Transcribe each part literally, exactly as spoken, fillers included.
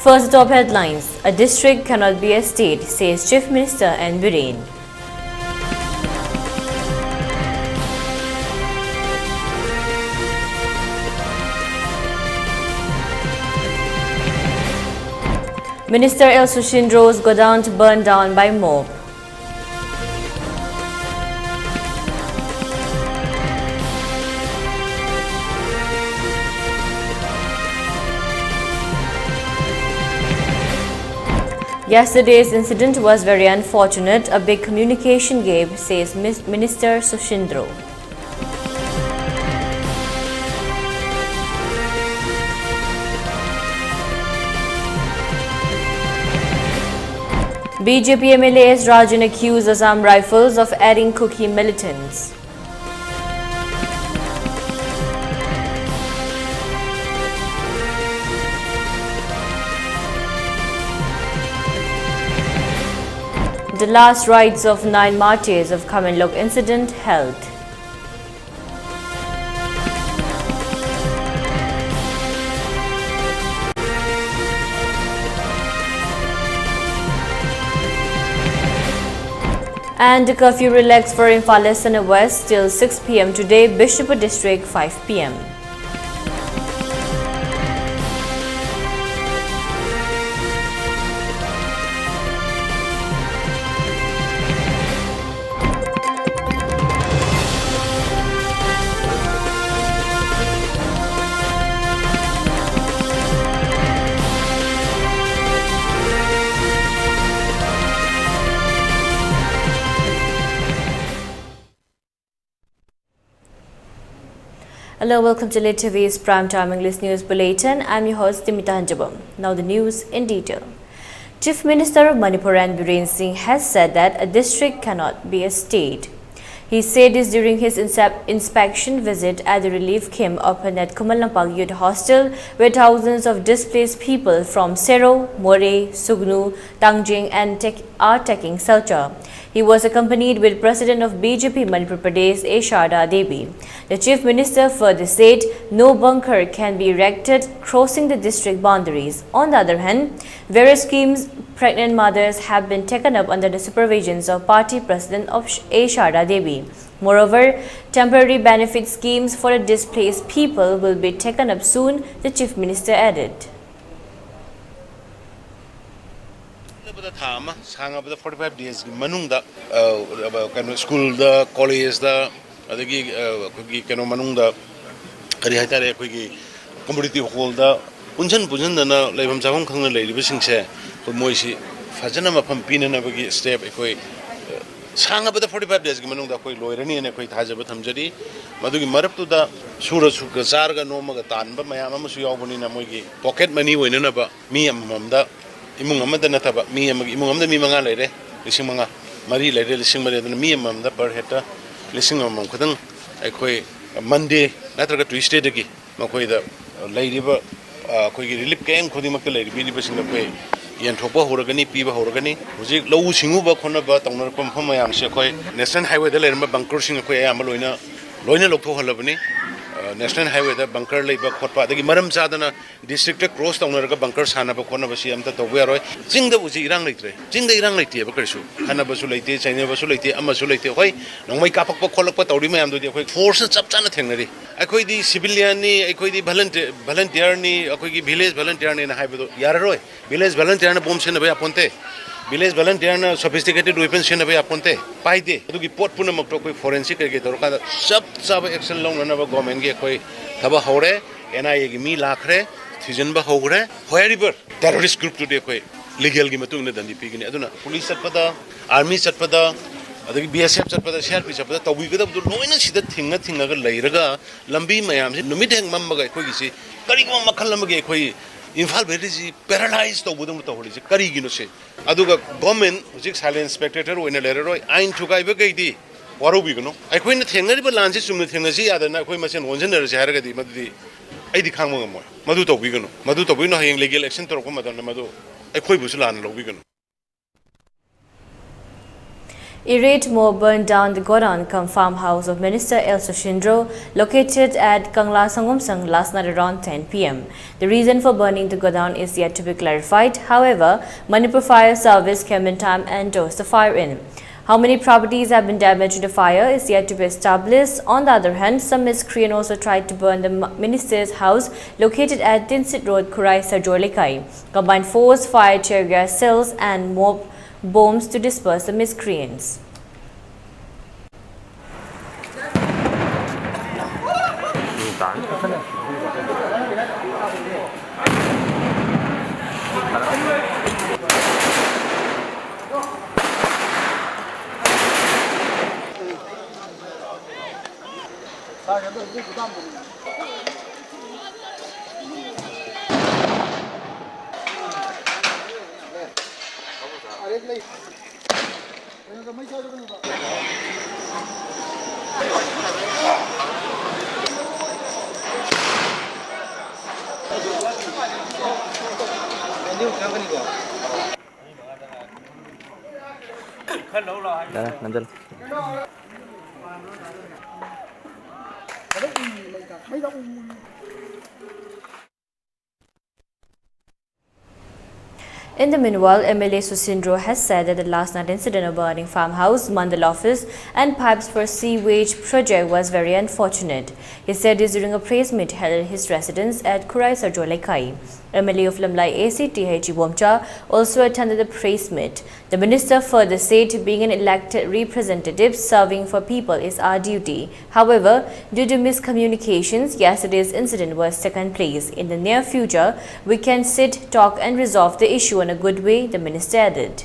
First, top headlines. A district cannot be a state, says Chief Minister N Biren. Minister L Sushindro's godown burned down by mob. Yesterday's incident was very unfortunate, a big communication gap, says Mis- Minister Sushindro. B J P M L A S Rajan accused Assam Rifles of adding Kuki militants. The last rites of nine martyrs of Khamenlok incident held. And the curfew relaxed for Imphal East and West till six p m today, Bishnupur district five p m. Hello, welcome to Lit T V's Prime Time English News Bulletin. I'm your host, Timita Hanjabam. Now the news in detail. Chief Minister of Manipur N Biren Singh has said that a district cannot be a state. He said this during his insep- inspection visit at the relief camp opened at Khuman Lampak Youth Hostel, where thousands of displaced people from Sero, Moreh, Sugnu, Tangjing, and Tek- are taking shelter. He was accompanied with President of B J P Manipur Pradesh, A Sharda Devi. The Chief Minister further said no bunker can be erected crossing the district boundaries. On the other hand, various schemes pregnant mothers have been taken up under the supervisions of party President of A Sharda Devi. Moreover, temporary benefit schemes for the displaced people will be taken up soon, the Chief Minister added. ꯁꯥꯡꯂꯕꯗ ꯊꯥ ꯑꯃ, ꯁꯥꯡꯉꯕꯗ forty five days ꯀꯤ ꯃꯅꯨꯡꯗ, ꯑ, ꯀꯩꯅꯣ, ꯁ꯭ꯀꯨꯜꯗ, ꯀꯣꯂꯦꯖꯇ, ꯑꯗꯒꯤ, ꯑ, ꯑꯩꯈꯣꯏꯒꯤ ꯀꯩꯅꯣ ꯃꯅꯨꯡꯗ, ꯀꯔꯤ ꯍꯥꯏꯇꯥꯔꯦ, ꯑꯩꯈꯣꯏꯒꯤ community hall ꯗ ꯄꯨꯟꯁꯤꯟ ꯄꯨꯟꯁꯤꯟꯗꯅ ꯂꯩꯐꯝ ꯆꯥꯐꯝ ꯈꯪꯅ ꯂꯩꯔꯤꯕꯁꯤꯡꯁꯦ, ꯑꯩꯈꯣꯏ ꯃꯣꯏꯁꯤ ꯐꯖꯅ ꯃꯐꯝ ꯄꯤꯅꯅꯕꯒꯤ step ꯑꯩꯈꯣꯏ, ꯑ, ꯁꯥꯡꯉꯕꯗ forty five days ꯀꯤ ꯃꯅꯨꯡꯗ ꯑꯩꯈꯣꯏ ꯂꯣꯏꯔꯅꯤꯅ ꯑꯩꯈꯣꯏ ꯊꯥꯖꯕ ꯊꯝꯖꯔꯤ꯫ ꯃꯗꯨꯒꯤ ꯃꯔꯛꯇꯨꯗ ꯁꯨꯔ ꯁꯨꯔ ꯆꯥꯔꯒ ꯅꯣꯝꯃꯒ ꯇꯥꯟꯕ ꯃꯌꯥꯝ ꯑꯃꯁꯨ ꯌꯥꯎꯕꯅꯤꯅ, ꯃꯣꯏꯒꯤ pocket money ꯑꯣꯏꯅꯅꯕ ꯃꯤ ꯑꯃꯃꯝꯗ, ꯏꯃꯨꯡ ꯑꯃꯗ ꯅꯠꯇꯕ, ꯃꯤ ꯑꯃꯒꯤ ꯏꯃꯨꯡ ꯑꯃꯗ ꯃꯤ ꯃꯉꯥ ꯂꯩꯔꯦ, ꯂꯤꯁꯤꯡ ꯃꯉꯥ, ꯃꯔꯤ ꯂꯩꯔꯦ, ꯂꯤꯁꯤꯡ ꯃꯔꯤ, ꯑꯗꯨꯅ ꯃꯤ ꯑꯃꯃꯝꯗ per head ꯇ ꯂꯤꯁꯤꯡ ꯑꯃꯃꯝ ꯈꯛꯇꯪ ꯑꯩꯈꯣꯏ Monday ꯅꯠꯇ꯭ꯔꯒ Tuesday ꯗꯒꯤ ꯃꯈꯣꯏꯗ ꯂꯩꯔꯤꯕ, ꯑ, ꯑꯩꯈꯣꯏꯒꯤ relief camp ꯈꯨꯗꯤꯡꯃꯛꯇ ꯂꯩꯔꯤꯕꯁꯤꯡꯗ ꯑꯩꯈꯣꯏ ꯌꯦꯟꯊꯣꯛꯄ ꯍꯧꯔꯒꯅꯤ, ꯄꯤꯕ ꯍꯧꯔꯒꯅꯤ꯫ ꯍꯧꯖꯤꯛ ꯂꯧꯎ ꯁꯤꯡꯎꯕ ꯈꯣꯠꯅꯕ ꯇꯧꯅꯔꯛꯄ ꯃꯐꯝ ꯃꯌꯥꯝꯁꯦ ꯑꯩꯈꯣꯏ National Highway ꯗ ꯂꯩꯔꯝꯕ bunker ꯁꯤꯡ ꯑꯩꯈꯣꯏ ꯑꯌꯥꯝꯕ ꯂꯣꯏꯅ, ꯂꯣꯏꯅ ꯂꯧꯊꯣꯛꯍꯜꯂꯕꯅꯤ꯫ ꯑ, National Highway ꯗ bunker ꯂꯩꯕ ꯈꯣꯠꯄ, ꯑꯗꯒꯤ ꯃꯔꯝ ꯆꯥꯗꯅ district ꯇ cross ꯇꯧꯅꯔꯒ bunker ꯁꯥꯟꯅꯕ ꯈꯣꯠꯅꯕꯁꯤ ꯑꯝꯇ ꯇꯧꯕ ꯌꯥꯔꯣꯏ꯫ ꯆꯤꯡꯗ ꯍꯧꯖꯤꯛ ꯏꯔꯥꯡ ꯂꯩꯇ꯭ꯔꯦ꯫ ꯆꯤꯡꯗ ꯏꯔꯥꯡ ꯂꯩꯇꯦꯕ ꯀꯔꯤꯁꯨ꯫ ꯈꯠꯅꯕꯁꯨ ꯂꯩꯇꯦ, ꯆꯩꯅꯕꯁꯨ ꯂꯩꯇꯦ, ꯑꯃꯁꯨ ꯂꯩꯇꯦ꯫ ꯍꯣꯏ, ꯅꯣꯡꯃꯩ ꯀꯥꯞꯄꯛꯄ ꯈꯣꯠꯂꯛꯄ ꯇꯧꯔꯤ ꯃꯌꯥꯝꯗꯨꯗꯤ ꯑꯩꯈꯣꯏ force ꯅ ꯆꯞ ꯆꯥꯅ ꯊꯦꯡꯅꯔꯤ꯫ ꯑꯩꯈꯣꯏꯗꯤ civilian ꯅꯤ, ꯑꯩꯈꯣꯏꯗꯤ volunteer, volunteer ꯅꯤ, ꯑꯩꯈꯣꯏꯒꯤ village volunteer ꯅꯤꯅ ꯍꯥꯏꯕꯗꯣ ꯌꯥꯔꯔꯣꯏ꯫ Village volunteer ꯅ bomb ꯁꯤꯖꯤꯟꯅꯕ ꯌꯥꯄꯣꯟꯇꯦ꯫ Village volunteer ꯅ sophisticated weapon ꯁꯤꯖꯤꯟꯅꯕ ꯌꯥꯄꯣꯟꯇꯦ꯫ ꯄꯥꯏꯗꯦ꯫ ꯑꯗꯨꯒꯤ ꯄꯣꯠ ꯄꯨꯝꯅꯃꯛꯇꯣ ꯑꯩꯈꯣꯏ forensic ꯀꯩꯀꯩ ꯇꯧꯔꯀꯥꯟꯗ ꯆꯞ ꯆꯥꯕ action ꯂꯧꯅꯅꯕ government ꯀꯤ ꯑꯩꯈꯣꯏ ꯊꯕꯛ ꯍꯧꯔꯦ꯫ N I A ꯒꯤ ꯃꯤ ꯂꯥꯛꯈ꯭ꯔꯦ, ꯊꯤꯖꯤꯟꯕ ꯍꯧꯈ꯭ꯔꯦ꯫ Whoever terrorist group ꯇꯨꯗꯤ ꯑꯩꯈꯣꯏ legal ꯒꯤ ꯃꯇꯨꯡ ꯏꯟꯅ ꯗꯟꯗꯤ ꯄꯤꯒꯅꯤ꯫ ꯑꯗꯨꯅ police ꯆꯠꯄꯗ, army ꯆꯠꯄꯗ, ꯑꯗꯒꯤ B S F ꯆꯠꯄꯗ, C R P ꯆꯠꯄꯗ ꯇꯧꯕꯤꯒꯗꯕꯗꯨ ꯂꯣꯏꯅ ꯁꯤꯗ ꯊꯤꯡꯉ ꯊꯤꯡꯉꯒ ꯂꯩꯔꯒ, ꯂꯝꯕꯤ ꯃꯌꯥꯝꯁꯤ ꯅꯨꯃꯤꯠ ꯍꯦꯛ ꯃꯝꯕꯒ ꯑꯩꯈꯣꯏꯒꯤꯁꯤ ꯀꯔꯤꯒꯨꯝꯕ ꯃꯈꯜ ꯑꯃꯒꯤ ꯑꯩꯈꯣꯏ ꯏꯝꯐꯥꯜ valley ꯁꯤ paralyze ꯇꯧꯕꯗꯧꯅ ꯇꯧꯍꯜꯂꯤꯁꯦ ꯀꯔꯤꯒꯤꯅꯣ ꯁꯤ? ꯑꯗꯨꯒ government ꯍꯧꯖꯤꯛ silent spectator ꯑꯣꯏꯅ ꯂꯩꯔꯔꯣꯏ꯫ ꯑꯥꯏꯟ ꯊꯨꯒꯥꯏꯕꯈꯩꯗꯤ ꯋꯥꯔꯧꯕꯤꯒꯅꯨ꯫ ꯑꯩꯈꯣꯏꯅ ꯊꯦꯡꯅꯔꯤꯕ ꯂꯥꯟꯁꯤ ꯆꯨꯝꯅ ꯊꯦꯡꯅꯁꯤ ꯌꯥꯗꯅ ꯑꯩꯈꯣꯏ ꯃꯁꯦꯟ ꯑꯣꯟꯁꯤꯟꯅꯔꯁꯤ ꯍꯥꯏꯔꯒꯗꯤ ꯃꯗꯨꯗꯤ ꯑꯩꯗꯤ ꯈꯥꯡꯕ ꯉꯝꯃꯣꯏ꯫ ꯃꯗꯨ ꯇꯧꯕꯤꯒꯅꯨ꯫ ꯃꯗꯨ ꯇꯧꯕꯤꯒꯅꯨ꯫ ꯍꯌꯦꯡ legal action ꯇꯧꯔꯛꯄ ꯃꯇꯝꯗ ꯃꯗꯨ ꯑꯩꯈꯣꯏꯕꯨꯁꯨ ꯂꯥꯟꯅ ꯂꯧꯕꯤꯒꯅꯨ꯫ Irate mob burned down the godown cum farmhouse of Minister L Susindro, located at Kangla Sangomsang, last night around ten p m. The reason for burning the godown is yet to be clarified. However, Manipur Fire Service came in time and doused the fire in. How many properties have been damaged in the fire is yet to be established. On the other hand, some miscreant also tried to burn the minister's house located at Tinsit Road, Khurai Sarjor Lekai. Combined force fired tear gas shells and mob bombs to disperse the miscreants. In the meanwhile, M L A Susindro has said that the last night incident of burning farmhouse, mandal office, and pipes for sewage project was very unfortunate. He said this during a press meet held at his residence at Khurai Sarjor Lekai. M L A of Lamlai A C T H Ibomcha also attended the press meet. The minister further said, being an elected representative, serving for people is our duty. However, due to miscommunications, yesterday's incident was second place. In the near future, we can sit, talk and resolve the issue in a good way, the minister added.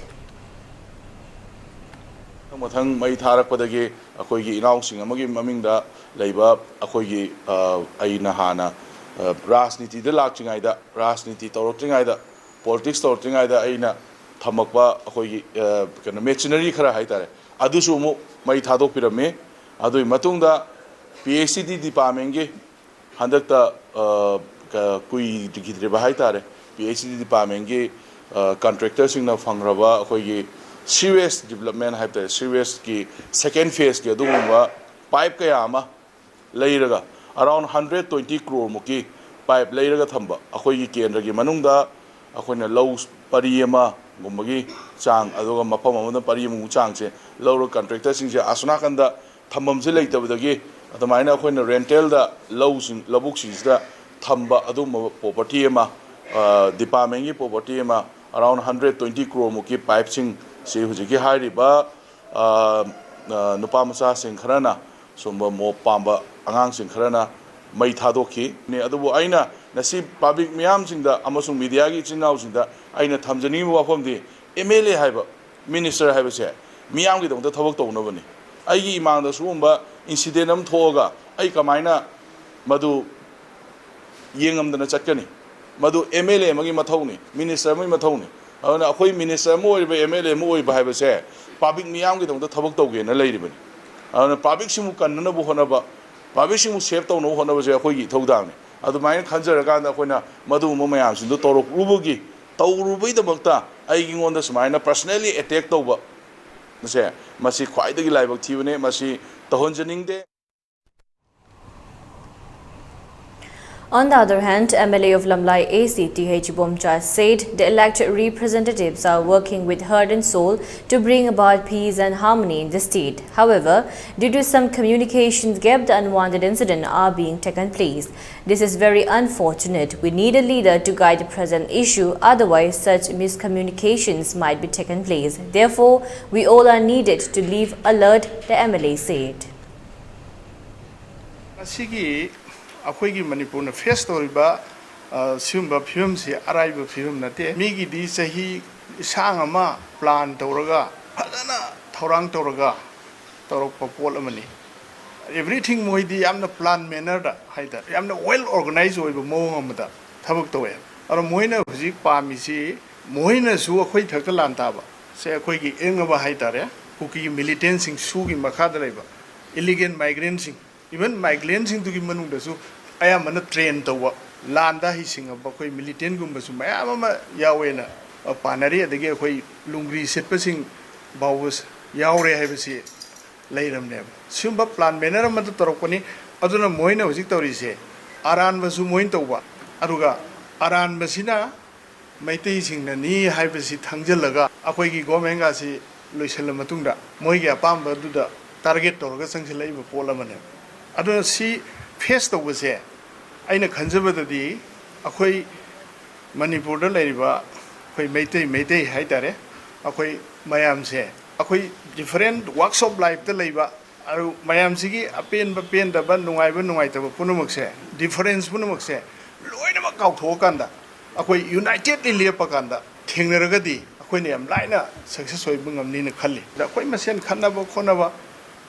ꯃꯊꯪ ꯃꯩ ꯊꯥꯔꯛꯄꯗꯒꯤ ꯑꯩꯈꯣꯏꯒꯤ ꯏꯅꯥꯎꯁꯤꯡ ꯑꯃꯒꯤ ꯃꯃꯤꯡꯗ ꯂꯩꯕ ꯑꯩꯈꯣꯏꯒꯤ, ꯑ, ꯑꯩꯅ ꯍꯥꯟꯅ, ꯑ, ꯔꯥꯖꯅꯤꯇꯤꯗ ꯂꯥꯛꯇ꯭ꯔꯤꯉꯩꯗ, ꯔꯥꯖꯅꯤꯇꯤ ꯇꯧꯔꯛꯇ꯭ꯔꯤꯉꯩꯗ, ꯄꯣꯂꯤꯇꯤꯛꯁ ꯇꯧꯔꯛꯇ꯭ꯔꯤꯉꯩꯗ ꯑꯩꯅ ꯊꯝꯃꯛꯄ ꯑꯩꯈꯣꯏꯒꯤ, ꯑ, ꯀꯩꯅꯣ, ꯃꯦꯆꯤꯅꯔꯤ ꯈꯔ ꯍꯥꯏꯇꯥꯔꯦ, ꯑꯗꯨꯁꯨ ꯑꯃꯨꯛ ꯃꯩ ꯊꯥꯗꯣꯛꯄꯤꯔꯝꯃꯤ꯫ ꯑꯗꯨꯒꯤ ꯃꯇꯨꯡꯗ ꯄꯤ ꯑꯩꯆ ꯏ ꯗꯤ ꯗꯤꯄꯥꯔꯠꯃꯦꯟꯒꯤ ꯍꯟꯗꯛꯇ, ꯑ, ꯀ-, ꯀꯨꯏꯈꯤꯗ꯭ꯔꯤꯕ ꯍꯥꯏꯇꯥꯔꯦ, ꯄꯤ ꯑꯩꯆ ꯏ ꯗꯤ ꯗꯤꯄꯥꯔꯠꯃꯦꯟꯒꯤ, ꯑ, ꯀꯟꯇ꯭ꯔꯦꯛꯇꯔꯁꯤꯡꯅ ꯐꯪꯈ꯭ꯔꯕ ꯑꯩꯈꯣꯏꯒꯤ, ꯁꯤꯋꯦꯖ ꯗꯤꯕꯂꯞꯃꯦꯟ ꯍꯥꯏꯕ ꯇꯥꯔꯦ, ꯁꯤꯋꯦꯖꯀꯤ ꯁꯦꯀꯦꯟ ꯐꯦꯖꯀꯤ ꯑꯗꯨꯒꯨꯝꯕ ꯄꯥꯏꯞ ꯀꯌꯥ ꯑꯃ ꯂꯩꯔꯒ, ꯑꯔꯥꯎꯟ ꯍꯟꯗ꯭ꯔꯦꯠ ꯇ꯭ꯋꯦꯟꯇꯤ ꯀ꯭ꯔꯣꯔꯃꯨꯛꯀꯤ ꯄꯥꯏꯞ ꯂꯩꯔꯒ ꯊꯝꯕ, ꯑꯩꯈꯣꯏꯒꯤ ꯀꯦꯟꯗ꯭ꯔꯒꯤ ꯃꯅꯨꯡꯗ ꯑꯩꯈꯣꯏꯅ ꯂꯧ ꯄꯔꯤ ꯑꯃꯒꯨꯝꯕꯒꯤ ꯆꯥꯡ, ꯑꯗꯨꯒ ꯃꯐꯝ ꯑꯃꯗ ꯄꯔꯤ ꯑꯃꯃꯨꯛ ꯆꯥꯡꯁꯦ ꯂꯧꯔꯒ ꯀꯟꯇ꯭ꯔꯦꯛꯇꯔꯁꯤꯡꯁꯦ ꯑꯁꯣꯝ ꯅꯥꯀꯟꯗ ꯊꯝꯐꯝꯁꯦ ꯂꯩꯇꯕꯗꯒꯤ ꯑꯗꯨꯃꯥꯏꯅ ꯑꯩꯈꯣꯏꯅ ꯔꯦꯟꯇꯦꯜꯗ ꯂꯧꯁꯤꯡ, ꯂꯧꯕꯨꯛꯁꯤꯡꯁꯤꯗ ꯊꯝꯕ ꯑꯗꯨꯒꯨꯝꯕ ꯄ꯭ꯔꯣꯄꯔꯇꯤ ꯑꯃ, ꯗꯤꯄꯥꯔꯠꯃꯦꯟꯒꯤ ꯄ꯭ꯔꯣꯄꯔꯇꯤ ꯑꯃ, ꯑꯔꯥꯎꯟ ꯍꯟꯗ꯭ꯔꯦꯠ ꯇ꯭ꯋꯦꯟꯇꯤ ꯀ꯭ꯔꯣꯔꯃꯨꯛꯀꯤ ꯄꯥꯏꯞꯁꯤꯡꯁꯤ ꯍꯧꯖꯤꯛꯀꯤ ꯍꯥꯏꯔꯤꯕ, ꯑ, ꯑ, ꯅꯨꯄꯥ ꯃꯆꯥꯁꯤꯡ ꯈꯔꯅ, ꯁꯨꯝꯕ ꯃꯣꯞ ꯄꯥꯝꯕ ꯑꯉꯥꯡꯁꯤꯡ ꯈꯔꯅ ꯃꯩ ꯊꯥꯗꯣꯛꯈꯤ꯫ ꯅꯦ, ꯑꯗꯨꯕꯨ ꯑꯩꯅ ꯉꯁꯤ ꯄꯕ꯭ꯂꯤꯛ ꯃꯤꯌꯥꯝꯁꯤꯡꯗ ꯑꯃꯁꯨꯡ ꯃꯤꯗꯤꯌꯥꯒꯤ ꯏꯆꯤꯟ ꯏꯅꯥꯎꯁꯤꯡꯗ ꯑꯩꯅ ꯊꯝꯖꯅꯤꯡꯉꯤꯕ ꯋꯥꯐꯝꯗꯤ, ꯑꯦꯝ ꯑꯦꯜ ꯑꯦ ꯍꯥꯏꯕ, ꯃꯤꯅꯤꯁꯇꯔ ꯍꯥꯏꯕꯁꯦ ꯃꯤꯌꯥꯝꯒꯤꯗꯃꯛꯇ ꯊꯕꯛ ꯇꯧꯅꯕꯅꯤ꯫ ꯑꯩꯒꯤ ꯏꯃꯥꯡꯗ ꯁꯤꯒꯨꯝꯕ ꯏꯟꯁꯤꯗꯦꯟ ꯑꯃ ꯊꯣꯛꯑꯒ ꯑꯩ ꯀꯃꯥꯏꯅ ꯃꯗꯨ ꯌꯦꯡꯉꯝꯗꯅ ꯆꯠꯀꯅꯤ? ꯃꯗꯨ ꯑꯦꯝ ꯑꯦꯜ ꯑꯦ ꯑꯃꯒꯤ ꯃꯊꯧꯅꯤ, ꯃꯤꯅꯤꯁꯇꯔ ꯑꯃꯒꯤ ꯃꯊꯧꯅꯤ꯫ ꯑꯗꯨꯅ ꯑꯩꯈꯣꯏ ꯃꯤꯅꯤꯁꯇꯔ ꯑꯃ ꯑꯣꯏꯔꯤꯕ, ꯑꯦꯝ ꯑꯦꯜ ꯑꯦ ꯑꯃ ꯑꯣꯏꯕ ꯍꯥꯏꯕꯁꯦ ꯄꯕ꯭ꯂꯤꯛ ꯃꯤꯌꯥꯝꯒꯤꯗꯃꯛꯇ ꯊꯕꯛ ꯇꯧꯒꯦꯅ ꯂꯩꯔꯤꯕꯅꯤ꯫ ꯑꯗꯨꯅ ꯄꯕ꯭ꯂꯤꯛꯁꯤꯡꯕꯨ ꯀꯟꯅꯅꯕ ꯍꯣꯠꯅꯕ, ꯄꯕ꯭ꯂꯤꯛꯁꯤꯡꯕꯨ ꯁꯦꯞ ꯇꯧꯅꯕ ꯍꯣꯠꯅꯕꯁꯦ ꯑꯩꯈꯣꯏꯒꯤ ꯏꯊꯧꯗꯥꯡꯅꯤ꯫ ꯑꯗꯨꯃꯥꯏꯅ ꯈꯟꯖꯔꯀꯥꯟꯗ ꯑꯩꯈꯣꯏꯅ ꯃꯗꯨꯒꯨꯝꯕ ꯃꯌꯥꯝꯁꯤꯡꯗꯣ ꯇꯧꯔꯛꯂꯨꯕꯒꯤ, ꯇꯧꯔꯨꯕꯒꯤꯗꯃꯛꯇ ꯑꯩꯉꯣꯟꯗ ꯁꯨꯃꯥꯏꯅ ꯄꯔꯁꯅꯦꯜꯂꯤ ꯑꯦꯇꯦꯛ ꯇꯧꯕ ꯁꯦ, ꯃꯁꯤ ꯈ꯭ꯋꯥꯏꯗꯒꯤ ꯂꯥꯏꯕꯛ ꯊꯤꯕꯅꯦ, ꯃꯁꯤ ꯇꯧꯍꯟꯖꯅꯤꯡꯗꯦ꯫ On the other hand, M L A of Lamlai A C T H Bomcha said the elected representatives are working with heart and soul to bring about peace and harmony in the state. However, due to some communications gap, the unwanted incidents are being taken place. This is very unfortunate. We need a leader to guide the present issue, otherwise such miscommunications might be taken place. Therefore, we all are needed to leave alert, the M L A said. ꯃꯁꯤꯒꯤ ꯑꯩꯈꯣꯏꯒꯤ ꯃꯅꯤꯄꯨꯔꯅ face ꯇꯧꯔꯤꯕ ꯁꯤꯒꯨꯝꯕ ꯐꯤꯕꯝꯁꯤ ꯑꯔꯥꯏꯕ ꯐꯤꯕꯝ ꯅꯠꯇꯦ꯫ ꯃꯤꯒꯤꯗꯤ ꯆꯍꯤ ꯁꯥꯡ ꯑꯃ ꯄ꯭ꯂꯥꯟ ꯇꯧꯔꯒ, ꯐꯖꯅ ꯊꯧꯔꯥꯡ ꯇꯧꯔꯒ ꯇꯧꯔꯛꯄ ꯄꯣꯠ ꯑꯃꯅꯤ꯫ ꯑꯦꯕ꯭ꯔꯤꯊꯤꯡ ꯃꯣꯏꯗꯤ ꯌꯥꯝꯅ ꯄ꯭ꯂꯥꯟ ꯃꯦꯅꯔꯗ ꯍꯥꯏꯇꯥꯔꯦ, ꯌꯥꯝꯅ ꯋꯦꯜ ꯑꯣꯔꯒꯅꯥꯏꯖ ꯑꯣꯏꯕ ꯃꯑꯣꯡ ꯑꯃꯗ ꯊꯕꯛ ꯇꯧꯋꯦ꯫ ꯑꯗꯣ ꯃꯣꯏꯅ ꯍꯧꯖꯤꯛ ꯄꯥꯝꯃꯤꯁꯤ, ꯃꯣꯏꯅꯁꯨ ꯑꯩꯈꯣꯏ ꯊꯛꯇ ꯂꯥꯟ ꯇꯥꯕ ꯁꯦ ꯑꯩꯈꯣꯏꯒꯤ ꯌꯦꯛꯅꯕ ꯍꯥꯏꯇꯥꯔꯦ, ꯀꯨꯀꯤ ꯃꯤꯂꯤꯇꯦꯟꯁꯤꯡ, ꯁꯨꯒꯤ ꯃꯈꯥꯗ ꯂꯩꯕ ꯏꯂꯤꯒꯦꯜ ꯃꯥꯏꯒ꯭ꯔꯦꯟꯁꯤꯡ, ꯏꯚꯟ ꯃꯥꯏꯒ꯭ꯔꯦꯟꯁꯤꯡꯗꯨꯒꯤ ꯃꯅꯨꯡꯗꯁꯨ ꯑꯌꯥꯝꯕꯅ ꯇ꯭ꯔꯦꯟ ꯇꯧꯕ, ꯂꯥꯟꯗ ꯍꯩꯁꯤꯡꯉꯕ ꯑꯩꯈꯣꯏ ꯃꯤꯂꯤꯇꯦꯟꯒꯨꯝꯕꯁꯨ ꯃꯌꯥꯝ ꯑꯃ ꯌꯥꯎꯋꯦꯅ ꯄꯥꯟꯅꯔꯤ, ꯑꯗꯒꯤ ꯑꯩꯈꯣꯏ ꯂꯨꯡꯒ꯭ꯔꯤ ꯁꯤꯠꯄꯁꯤꯡ ꯐꯥꯎꯕ ꯌꯥꯎꯔꯦ ꯍꯥꯏꯕꯁꯤ ꯂꯩꯔꯕꯅꯦꯕ꯫ ꯁꯤꯒꯨꯝꯕ ꯄ꯭ꯂꯥꯟ ꯃꯦꯅꯔ ꯑꯃꯗ ꯇꯧꯔꯛꯄꯅꯤ꯫ ꯑꯗꯨꯅ ꯃꯣꯏꯅ ꯍꯧꯖꯤꯛ ꯇꯧꯔꯤꯁꯦ ꯑꯔꯥꯟꯕꯁꯨ ꯃꯣꯏꯅ ꯇꯧꯕ, ꯑꯗꯨꯒ ꯑꯔꯥꯟꯕꯁꯤꯅ ꯃꯩꯇꯩꯁꯤꯡꯅꯅꯤ ꯍꯥꯏꯕꯁꯤ ꯊꯪꯖꯤꯜꯂꯒ ꯑꯩꯈꯣꯏꯒꯤ ꯒꯣꯔꯃꯦꯟꯒꯁꯤ ꯂꯣꯏꯁꯤꯜꯂ ꯃꯇꯨꯡꯗ ꯃꯣꯏꯒꯤ ꯑꯄꯥꯝꯕꯗꯨꯗ ꯇꯥꯔꯒꯦꯠ ꯇꯧꯔꯒ ꯆꯪꯁꯤꯜꯂꯛꯏꯕ ꯄꯣꯠ ꯑꯃꯅꯦꯕ꯫ ꯑꯗꯨꯅ ꯁꯤ ꯐꯦꯁ ꯇꯧꯕꯁꯦ ꯑꯩꯅ ꯈꯟꯖꯕꯗꯗꯤ ꯑꯩꯈꯣꯏ ꯃꯅꯤꯄꯨꯔꯗ ꯂꯩꯔꯤꯕ ꯑꯩꯈꯣꯏ ꯃꯩꯇꯩ, ꯃꯩꯇꯩ ꯍꯥꯏꯇꯥꯔꯦ, ꯑꯩꯈꯣꯏ ꯃꯌꯥꯝꯁꯦ, ꯑꯩꯈꯣꯏ ꯗꯤꯐꯔꯦꯟ ꯋꯥꯛꯁ ꯑꯣꯐ ꯂꯥꯏꯐꯇ ꯂꯩꯕ, ꯑꯗꯨ ꯃꯌꯥꯝꯁꯤꯒꯤ ꯑꯄꯦꯟꯕ, ꯄꯦꯟꯗꯕ, ꯅꯨꯡꯉꯥꯏꯕ, ꯅꯨꯡꯉꯥꯏꯇꯕ ꯄꯨꯝꯅꯃꯛꯁꯦ, ꯗꯤꯐꯔꯦꯟꯁ ꯄꯨꯝꯅꯃꯛꯁꯦ ꯂꯣꯏꯅꯃꯛ ꯀꯥꯎꯊꯣꯛꯑꯀꯥꯟꯗ, ꯑꯩꯈꯣꯏ ꯌꯨꯅꯥꯏꯇꯦꯠꯂꯤ ꯂꯦꯞꯄꯀꯥꯟꯗ ꯊꯦꯡꯅꯔꯒꯗꯤ ꯑꯩꯈꯣꯏꯅ ꯌꯥꯝ ꯂꯥꯏꯅ ꯁꯛꯁꯦꯁ ꯑꯣꯏꯕ ꯉꯝꯅꯤꯅ ꯈꯜꯂꯤ꯫ ꯑꯗ ꯑꯩꯈꯣꯏ ꯃꯁꯦꯟ ꯈꯠꯅꯕ ꯈꯣꯠꯅꯕ,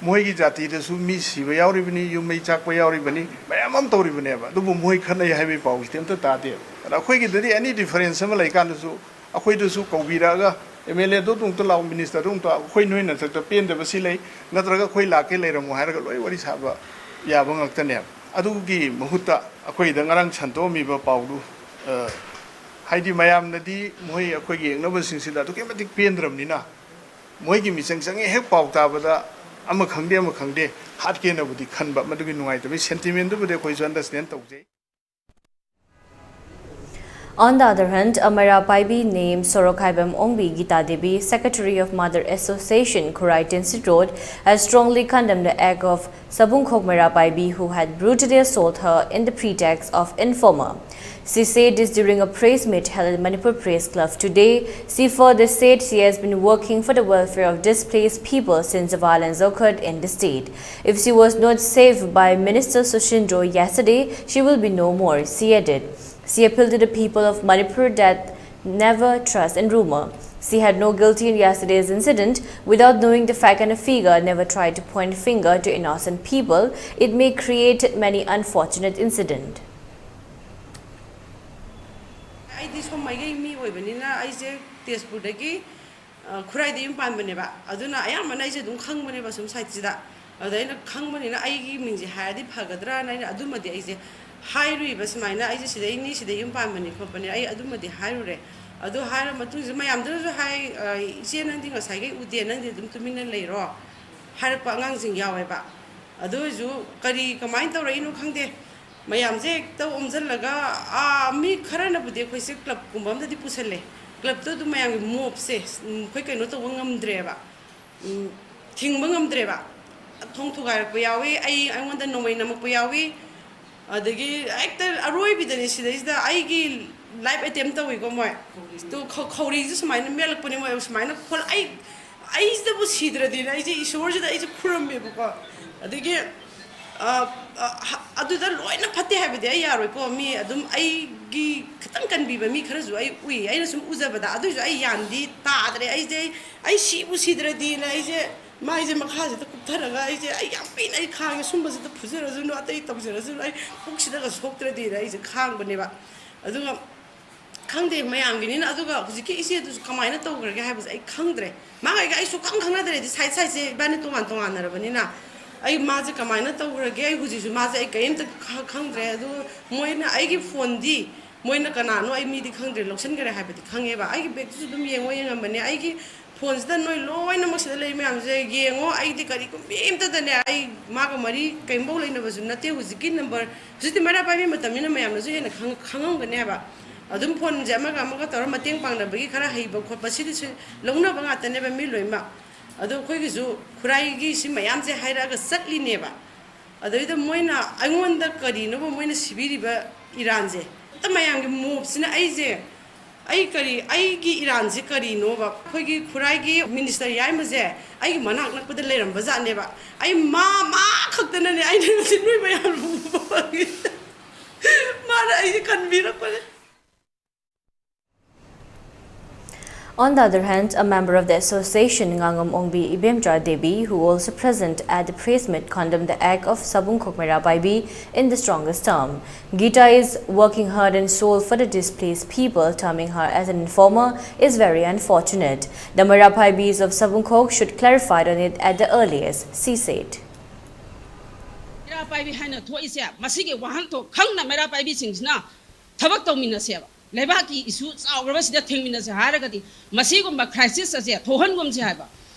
ꯃꯣꯏꯒꯤ ꯖꯥꯇꯤꯗꯁꯨ ꯃꯤ ꯁꯤꯕ ꯌꯥꯎꯔꯤꯕꯅꯤ, ꯌꯨꯝ ꯃꯩ ꯆꯥꯛꯄ ꯌꯥꯎꯔꯤꯕꯅꯤ, ꯃꯌꯥꯝ ꯑꯃ ꯇꯧꯔꯤꯕꯅꯦꯕ, ꯑꯗꯨꯕꯨ ꯃꯣꯏ ꯈꯠꯅꯩ ꯍꯥꯏꯕꯒꯤ ꯄꯥꯎꯁꯤꯗꯤ ꯑꯝꯇ ꯇꯥꯗꯦꯕ꯫ ꯑꯗ ꯑꯩꯈꯣꯏꯒꯤꯗꯗꯤ ꯑꯦꯅꯤ ꯗꯤꯐꯔꯦꯟꯁ ꯑꯃ ꯂꯩꯀꯥꯟꯗꯁꯨ ꯑꯩꯈꯣꯏꯗꯁꯨ ꯀꯧꯕꯤꯔꯛꯑꯒ, "ꯑꯦꯝ ꯑꯦꯜ ꯑꯦꯗꯣ ꯑꯗꯨꯝꯇ ꯂꯥꯛꯑꯣ, ꯃꯤꯅꯤꯁꯇꯔꯗꯣ ꯑꯃꯨꯛꯇ, ꯑꯩꯈꯣꯏ ꯅꯣꯏ ꯅꯊꯛꯇ ꯄꯦꯟꯗꯕ ꯁꯤ ꯂꯩ, ꯅꯠꯇ꯭ꯔꯒ ꯑꯩꯈꯣꯏ ꯂꯥꯛꯀꯦ, ꯂꯩꯔꯝꯃꯣ" ꯍꯥꯏꯔꯒ ꯂꯣꯏ ꯋꯥꯔꯤ ꯁꯥꯕ ꯌꯥꯕ ꯉꯥꯛꯇꯅꯦꯕ꯫ ꯑꯗꯨꯒꯤ ꯃꯍꯨꯠꯇ ꯑꯩꯈꯣꯏꯗ ꯉꯔꯥꯡ ꯁꯟꯗꯣꯛꯑꯝꯃꯤꯕ ꯄꯥꯎꯗꯨ, ꯑ, ꯍꯥꯏꯗꯤ ꯃꯌꯥꯝꯅꯗꯤ ꯃꯣꯏ ꯑꯩꯈꯣꯏꯒꯤ ꯌꯦꯛꯅꯕꯁꯤꯡꯁꯤꯗ ꯑꯗꯨꯛꯀꯤ ꯃꯇꯤꯛ ꯄꯦꯟꯗ꯭ꯔꯕꯅꯤꯅ, ꯃꯣꯏꯒꯤ ꯃꯤꯆꯪ ꯆꯪꯉꯦ ꯍꯦꯛ ꯄꯥꯎ ꯇꯥꯕꯗ ꯑꯃ ꯈꯪꯗꯦ, ꯑꯃ ꯈꯪꯗꯦ, ꯍꯥꯠꯀꯦꯅꯕꯨꯗꯤ ꯈꯟꯕ, ꯃꯗꯨꯒꯤ ꯅꯨꯡꯉꯥꯏꯇꯕꯒꯤ ꯁꯦꯟꯇꯤꯃꯦꯟꯗꯨꯕꯨꯗꯤ ꯑꯩꯈꯣꯏꯁꯨ ꯑꯟꯗꯔꯁꯇꯦꯟ ꯇꯧꯖꯩ꯫ On the other hand, a Meira Paibi named Sorokhaibam Ongbi Gita Devi, secretary of Mother Association, Khurai Tinsit Road, has strongly condemned the act of Sabungkhok Meira Paibi, who had brutally assaulted her in the pretext of informer. She said this during a press meet held at Manipur Press Club today. She further said she has been working for the welfare of displaced people since the violence occurred in the state. If she was not saved by Minister Susindro yesterday, she will be no more, she added. She appealed to the people of Manipur that never trust in rumor. She had no guilty in yesterday's incident. Without knowing the fact and the figure, never try to point finger to innocent people. It may create many unfortunate incident. ꯑꯩꯗꯤ ꯁꯣꯝ ꯃꯥꯏꯀꯩ ꯃꯤ ꯑꯣꯏꯕꯅꯤꯅ ꯑꯩꯁꯦ ꯇꯦꯖꯄꯨꯔꯗꯒꯤ, ꯑ, ꯈꯨꯔꯥꯏꯗ ꯌꯨꯝ ꯄꯥꯟꯕꯅꯦꯕ꯫ ꯑꯗꯨꯅ ꯑꯌꯥꯝꯕꯅ ꯑꯩꯁꯦ ꯑꯗꯨꯝ ꯈꯪꯕꯅꯦꯕ ꯁꯨꯝ ꯁꯥꯏꯠꯁꯤꯗ꯫ ꯑꯗꯨꯗ ꯑꯩꯅ ꯈꯪꯕꯅꯤꯅ ꯑꯩꯒꯤ ꯃꯤꯡꯁꯦ ꯍꯥꯏꯔꯗꯤ ꯐꯒꯗ꯭ꯔꯥꯅ ꯑꯩꯅ ꯑꯗꯨꯃꯗꯤ ꯑꯩꯁꯦ ꯍꯥꯏꯔꯨꯏꯕ, ꯁꯨꯃꯥꯏꯅ ꯑꯩꯁꯦ ꯁꯤꯗꯩꯅꯤ, ꯁꯤꯗ ꯌꯨꯝ ꯄꯥꯟꯕꯅꯤ ꯈꯣꯠꯄꯅꯤ, ꯑꯩ ꯑꯗꯨꯃꯗꯤ ꯍꯥꯏꯔꯨꯔꯦ꯫ ꯑꯗꯨ ꯍꯥꯏꯔ ꯃꯇꯨꯡꯁꯤꯗ ꯃꯌꯥꯝꯗꯨꯅꯁꯨ ꯍꯥꯏ, "ꯏꯆꯦ, ꯅꯪꯗꯤ ꯉꯁꯥꯏꯈꯩ ꯎꯗꯦ, ꯅꯪꯗꯤ ꯑꯗꯨꯝ ꯇꯨꯃꯤꯟꯅ ꯂꯩꯔꯣ" ꯍꯥꯏꯔꯛꯄ ꯑꯉꯥꯡꯁꯤꯡ ꯌꯥꯎꯋꯦꯕ꯫ ꯑꯗꯨ ꯑꯣꯏꯔꯁꯨ ꯀꯔꯤ, ꯀꯃꯥꯏꯅ ꯇꯧꯔꯛꯏꯅꯣ ꯈꯪꯗꯦ, ꯃꯌꯥꯝꯁꯦ ꯍꯦꯛꯇ ꯑꯣꯝꯁꯤꯜꯂꯒ, ꯑꯥ, ꯃꯤ ꯈꯔꯅꯕꯨꯗꯤ ꯑꯩꯈꯣꯏꯁꯦ ꯀ꯭ꯂꯕꯀꯨꯝꯕ ꯑꯝꯗꯗꯤ ꯄꯨꯁꯜꯂꯦ꯫ ꯀ꯭ꯂꯕꯇꯣ ꯑꯗꯨꯝ ꯃꯌꯥꯝꯒꯤ ꯃꯣꯞꯁꯦ, ꯎꯝ, ꯑꯩꯈꯣꯏ ꯀꯩꯅꯣ ꯇꯧꯕ ꯉꯝꯗ꯭ꯔꯦꯕ, ꯎꯝ, ꯊꯤꯡꯕ ꯉꯝꯗ꯭ꯔꯦꯕ꯫ ꯊꯣꯡ ꯊꯨꯒꯥꯏꯔꯛꯄ ꯌꯥꯎꯏ, ꯑꯩ, ꯑꯩꯉꯣꯟꯗ ꯅꯣꯡꯃꯩ ꯅꯝꯃꯛꯄ ꯌꯥꯎꯏ꯫ ꯑꯗꯒꯤ ꯍꯦꯛꯇ ꯑꯔꯣꯏꯕꯤꯗꯅꯤ ꯁꯤꯗꯩꯁꯤꯗ ꯑꯩꯒꯤ live attempt ꯇꯧꯏꯀꯣ ꯃꯣꯏ꯫ ꯇꯨ ꯈꯧ-, ꯈꯧꯔꯤꯁꯦ ꯁꯨꯃꯥꯏꯅ ꯃꯦꯠꯂꯛꯄꯅꯦ ꯃꯣꯏ ꯁꯨꯃꯥꯏꯅ ꯈꯣꯠꯂ-, ꯑꯩ, ꯑꯩꯁꯤꯗꯕꯨ ꯁꯤꯗ꯭ꯔꯗꯤꯅ ꯑꯩꯁꯦ ꯏꯁꯣꯔꯁꯤꯗ ꯑꯩꯁꯦ ꯈꯨꯔꯝꯃꯦꯕꯀꯣ꯫ ꯑꯗꯒꯤ, ꯑ, ꯑ, ꯍ-, ꯑꯗꯨꯗ ꯂꯣꯏꯅ ꯐꯠꯇꯦ ꯍꯥꯏꯕꯗꯤ ꯑꯩ ꯌꯥꯔꯣꯏꯀꯣ꯫ ꯃꯤ ꯑꯗꯨꯝ ꯑꯩꯒꯤ ꯈꯤꯇꯪ ꯀꯟꯕꯤꯕ ꯃꯤ ꯈꯔꯁꯨ ꯑꯩ ꯎꯏ, ꯑꯩꯅ ꯁꯨꯝ ꯎꯖꯕꯗ꯫ ꯑꯗꯨꯏꯁꯨ ꯑꯩ ꯌꯥꯟꯗꯤ ꯇꯥꯗ꯭ꯔꯦ꯫ ꯑꯩꯁꯦ, ꯑꯩ, ꯑꯩ ꯁꯤꯕꯨ ꯁꯤꯗ꯭ꯔꯗꯤꯅ ꯑꯩꯁꯦ, ꯃꯥꯏꯁꯦ ꯃꯈꯥꯁꯤꯗ ꯀꯨꯞꯊꯔꯒ ꯑꯩꯁꯦ, ꯑꯩ ꯌꯥꯝ ꯀꯨꯏꯅ ꯑꯩ ꯈꯥꯡꯉꯦ, ꯁꯨꯝꯕꯁꯤꯗ ꯐꯨꯖꯔꯁꯅꯨ, ꯑꯇꯩ ꯇꯧꯖꯔꯁꯅꯨ, ꯑꯩ ꯄꯨꯛꯁꯤꯗꯒ ꯁꯣꯛꯇ꯭ꯔꯗꯤꯅ ꯑꯩꯁꯦ ꯈꯥꯡꯕꯅꯦꯕ꯫ ꯑꯗꯨꯒ ꯈꯪꯗꯦ, ꯃꯌꯥꯝꯒꯤꯅꯤꯅ꯫ ꯑꯗꯨꯒ ꯍꯧꯖꯤꯛꯀꯤ ꯏꯆꯦꯗꯨꯁꯨ ꯀꯃꯥꯏꯅ ꯇꯧꯈ꯭ꯔꯒꯦ ꯍꯥꯏꯕꯁꯦ ꯑꯩ ꯈꯪꯗ꯭ꯔꯦ꯫ ꯃꯥꯒ ꯑꯩꯒ ꯑꯩ ꯁꯨꯛꯈꯪ ꯈꯪꯅꯗ꯭ꯔꯦꯗꯤ, ꯁꯥꯏꯠ ꯁꯥꯏꯠꯁꯦ ꯏꯕꯥꯅꯤ ꯇꯣꯉꯥꯟ ꯇꯣꯉꯥꯟꯅꯔꯕꯅꯤꯅ꯫ ꯑꯩ ꯃꯥꯁꯦ ꯀꯃꯥꯏꯅ ꯇꯧꯈ꯭ꯔꯒꯦ, ꯑꯩ ꯍꯧꯖꯤꯛꯁꯨ ꯃꯥꯁꯦ ꯑꯩ ꯀꯔꯤꯝꯇ ꯈ-, ꯈꯪꯗ꯭ꯔꯦ꯫ ꯑꯗꯨꯒ ꯃꯣꯏꯅ ꯑꯩꯒꯤ ꯐꯣꯟꯗꯤ, ꯃꯣꯏꯅ ꯀꯅꯥꯅꯣ ꯑꯩ ꯃꯤꯗꯤ ꯈꯪꯗ꯭ꯔꯦ, ꯂꯧꯁꯤꯟꯈ꯭ꯔꯦ ꯍꯥꯏꯕꯗꯤ ꯈꯪꯉꯦꯕ꯫ ꯑꯩꯒꯤ ꯕꯦꯒꯇꯨꯁꯨ ꯑꯗꯨꯝ ꯌꯦꯡꯉꯣ ꯌꯦꯡꯉꯝꯕꯅꯦ꯫ ꯑꯩꯒꯤ ꯐꯣꯟꯁꯤꯗ ꯅꯣꯏ ꯂꯣꯏꯅꯃꯛ ꯁꯤꯗ ꯂꯩ ꯃꯌꯥꯝꯁꯦ ꯌꯦꯡꯉꯣ꯫ ꯑꯩꯗꯤ ꯀꯔꯤꯒꯨꯝꯕ ꯑꯝꯇꯗꯅꯦ, ꯑꯩ ꯃꯥꯒ ꯃꯔꯤ ꯀꯔꯤꯝꯐꯥꯎ ꯂꯩꯅꯕꯁꯨ ꯅꯠꯇꯦ꯫ ꯍꯧꯖꯤꯛꯀꯤ ꯅꯝꯕꯔ, ꯍꯧꯖꯤꯛꯇꯤ ꯃꯩꯔꯥ ꯄꯥꯏꯕꯤ ꯃꯇꯝꯅꯤꯅ ꯃꯌꯥꯝꯅꯁꯨ ꯍꯦꯟꯅ ꯈꯪ-, ꯈꯪꯉꯝꯒꯅꯦꯕ꯫ ꯑꯗꯨꯝ ꯐꯣꯟꯁꯦ ꯑꯃꯒ ꯑꯃꯒ ꯇꯧꯔ ꯃꯇꯦꯡ ꯄꯥꯡꯅꯕꯒꯤ ꯈꯔ ꯍꯩꯕ ꯈꯣꯠꯄ ꯁꯤꯗꯤ ꯁꯤ ꯂꯧꯅꯕ ꯉꯥꯛꯇꯅꯦꯕ ꯃꯤ ꯂꯣꯏꯅꯃꯛ꯫ ꯑꯗꯣ ꯑꯩꯈꯣꯏꯒꯤꯁꯨ ꯈꯨꯔꯥꯏꯒꯤ ꯁꯤ ꯃꯌꯥꯝꯁꯦ ꯍꯥꯏꯔꯛꯑꯒ ꯆꯠꯂꯤꯅꯦꯕ꯫ ꯑꯗꯩꯗ ꯃꯣꯏꯅ ꯑꯩꯉꯣꯟꯗ ꯀꯔꯤꯅꯣꯕ ꯃꯣꯏꯅ ꯁꯤꯕꯤꯔꯤꯕ ꯏꯔꯥꯟꯁꯦ? ꯍꯦꯛꯇ ꯃꯌꯥꯝꯒꯤ ꯃꯣꯞꯁꯤꯅ ꯑꯩꯁꯦ, ꯑꯩ ꯀꯔꯤ, ꯑꯩꯒꯤ ꯏꯔꯥꯟꯁꯦ ꯀꯔꯤꯅꯣꯕ? ꯑꯩꯈꯣꯏꯒꯤ ꯈꯨꯔꯥꯏꯒꯤ ꯃꯤꯅꯤꯁꯇꯔ ꯌꯥꯏꯃꯁꯦ ꯑꯩꯒꯤ ꯃꯅꯥꯛ ꯅꯛꯄꯗ ꯂꯩꯔꯝꯕ ꯖꯥꯠꯅꯦꯕ꯫ ꯑꯩ ꯃꯥ, ꯃꯥ ꯈꯛꯇꯅꯅꯦ ꯑꯩꯅ ꯉꯁꯤ ꯅꯣꯏ ꯃꯌꯥꯝ ꯎꯕ ꯐꯪꯉꯤ꯫ ꯃꯥꯅ ꯑꯩꯁꯦ ꯀꯟꯕꯤꯔꯛꯄꯅꯦ꯫ On the other hand, a member of the association, Ngangam Ongbi Ibemcha Devi, who also present at the press meet, condemned the act of Sabungkhok Meira Paibi in the strongest term. Gita is working heart and soul for the displaced people, terming her as an informer is very unfortunate. The Meira Paibis of Sabungkhok should clarify on it at the earliest, she said. ꯃꯩꯔꯥ ꯄꯥꯏꯕꯤ ꯍꯥꯏꯅ ꯊꯣꯛꯏꯁꯦ, ꯃꯁꯤꯒꯤ ꯋꯥꯍꯟꯊꯣꯛ ꯈꯪꯅ ꯃꯩꯔꯥ ꯄꯥꯏꯕꯤꯁꯤꯡꯁꯤꯅ ꯊꯕꯛ ꯇꯧꯃꯤꯟꯅꯁꯦꯕ꯫ ꯂꯩꯕꯥꯛꯀꯤ ꯏꯁꯨ ꯆꯥꯎꯈ꯭ꯔꯕꯁꯤꯗ ꯊꯦꯡꯃꯤꯟꯅꯁꯦ ꯍꯥꯏꯔꯒꯗꯤ ꯃꯁꯤꯒꯨꯝꯕ crisis ꯑꯁꯦ ꯊꯣꯛꯍꯟꯒꯨꯝꯁꯦ ꯍꯥꯏꯕ꯫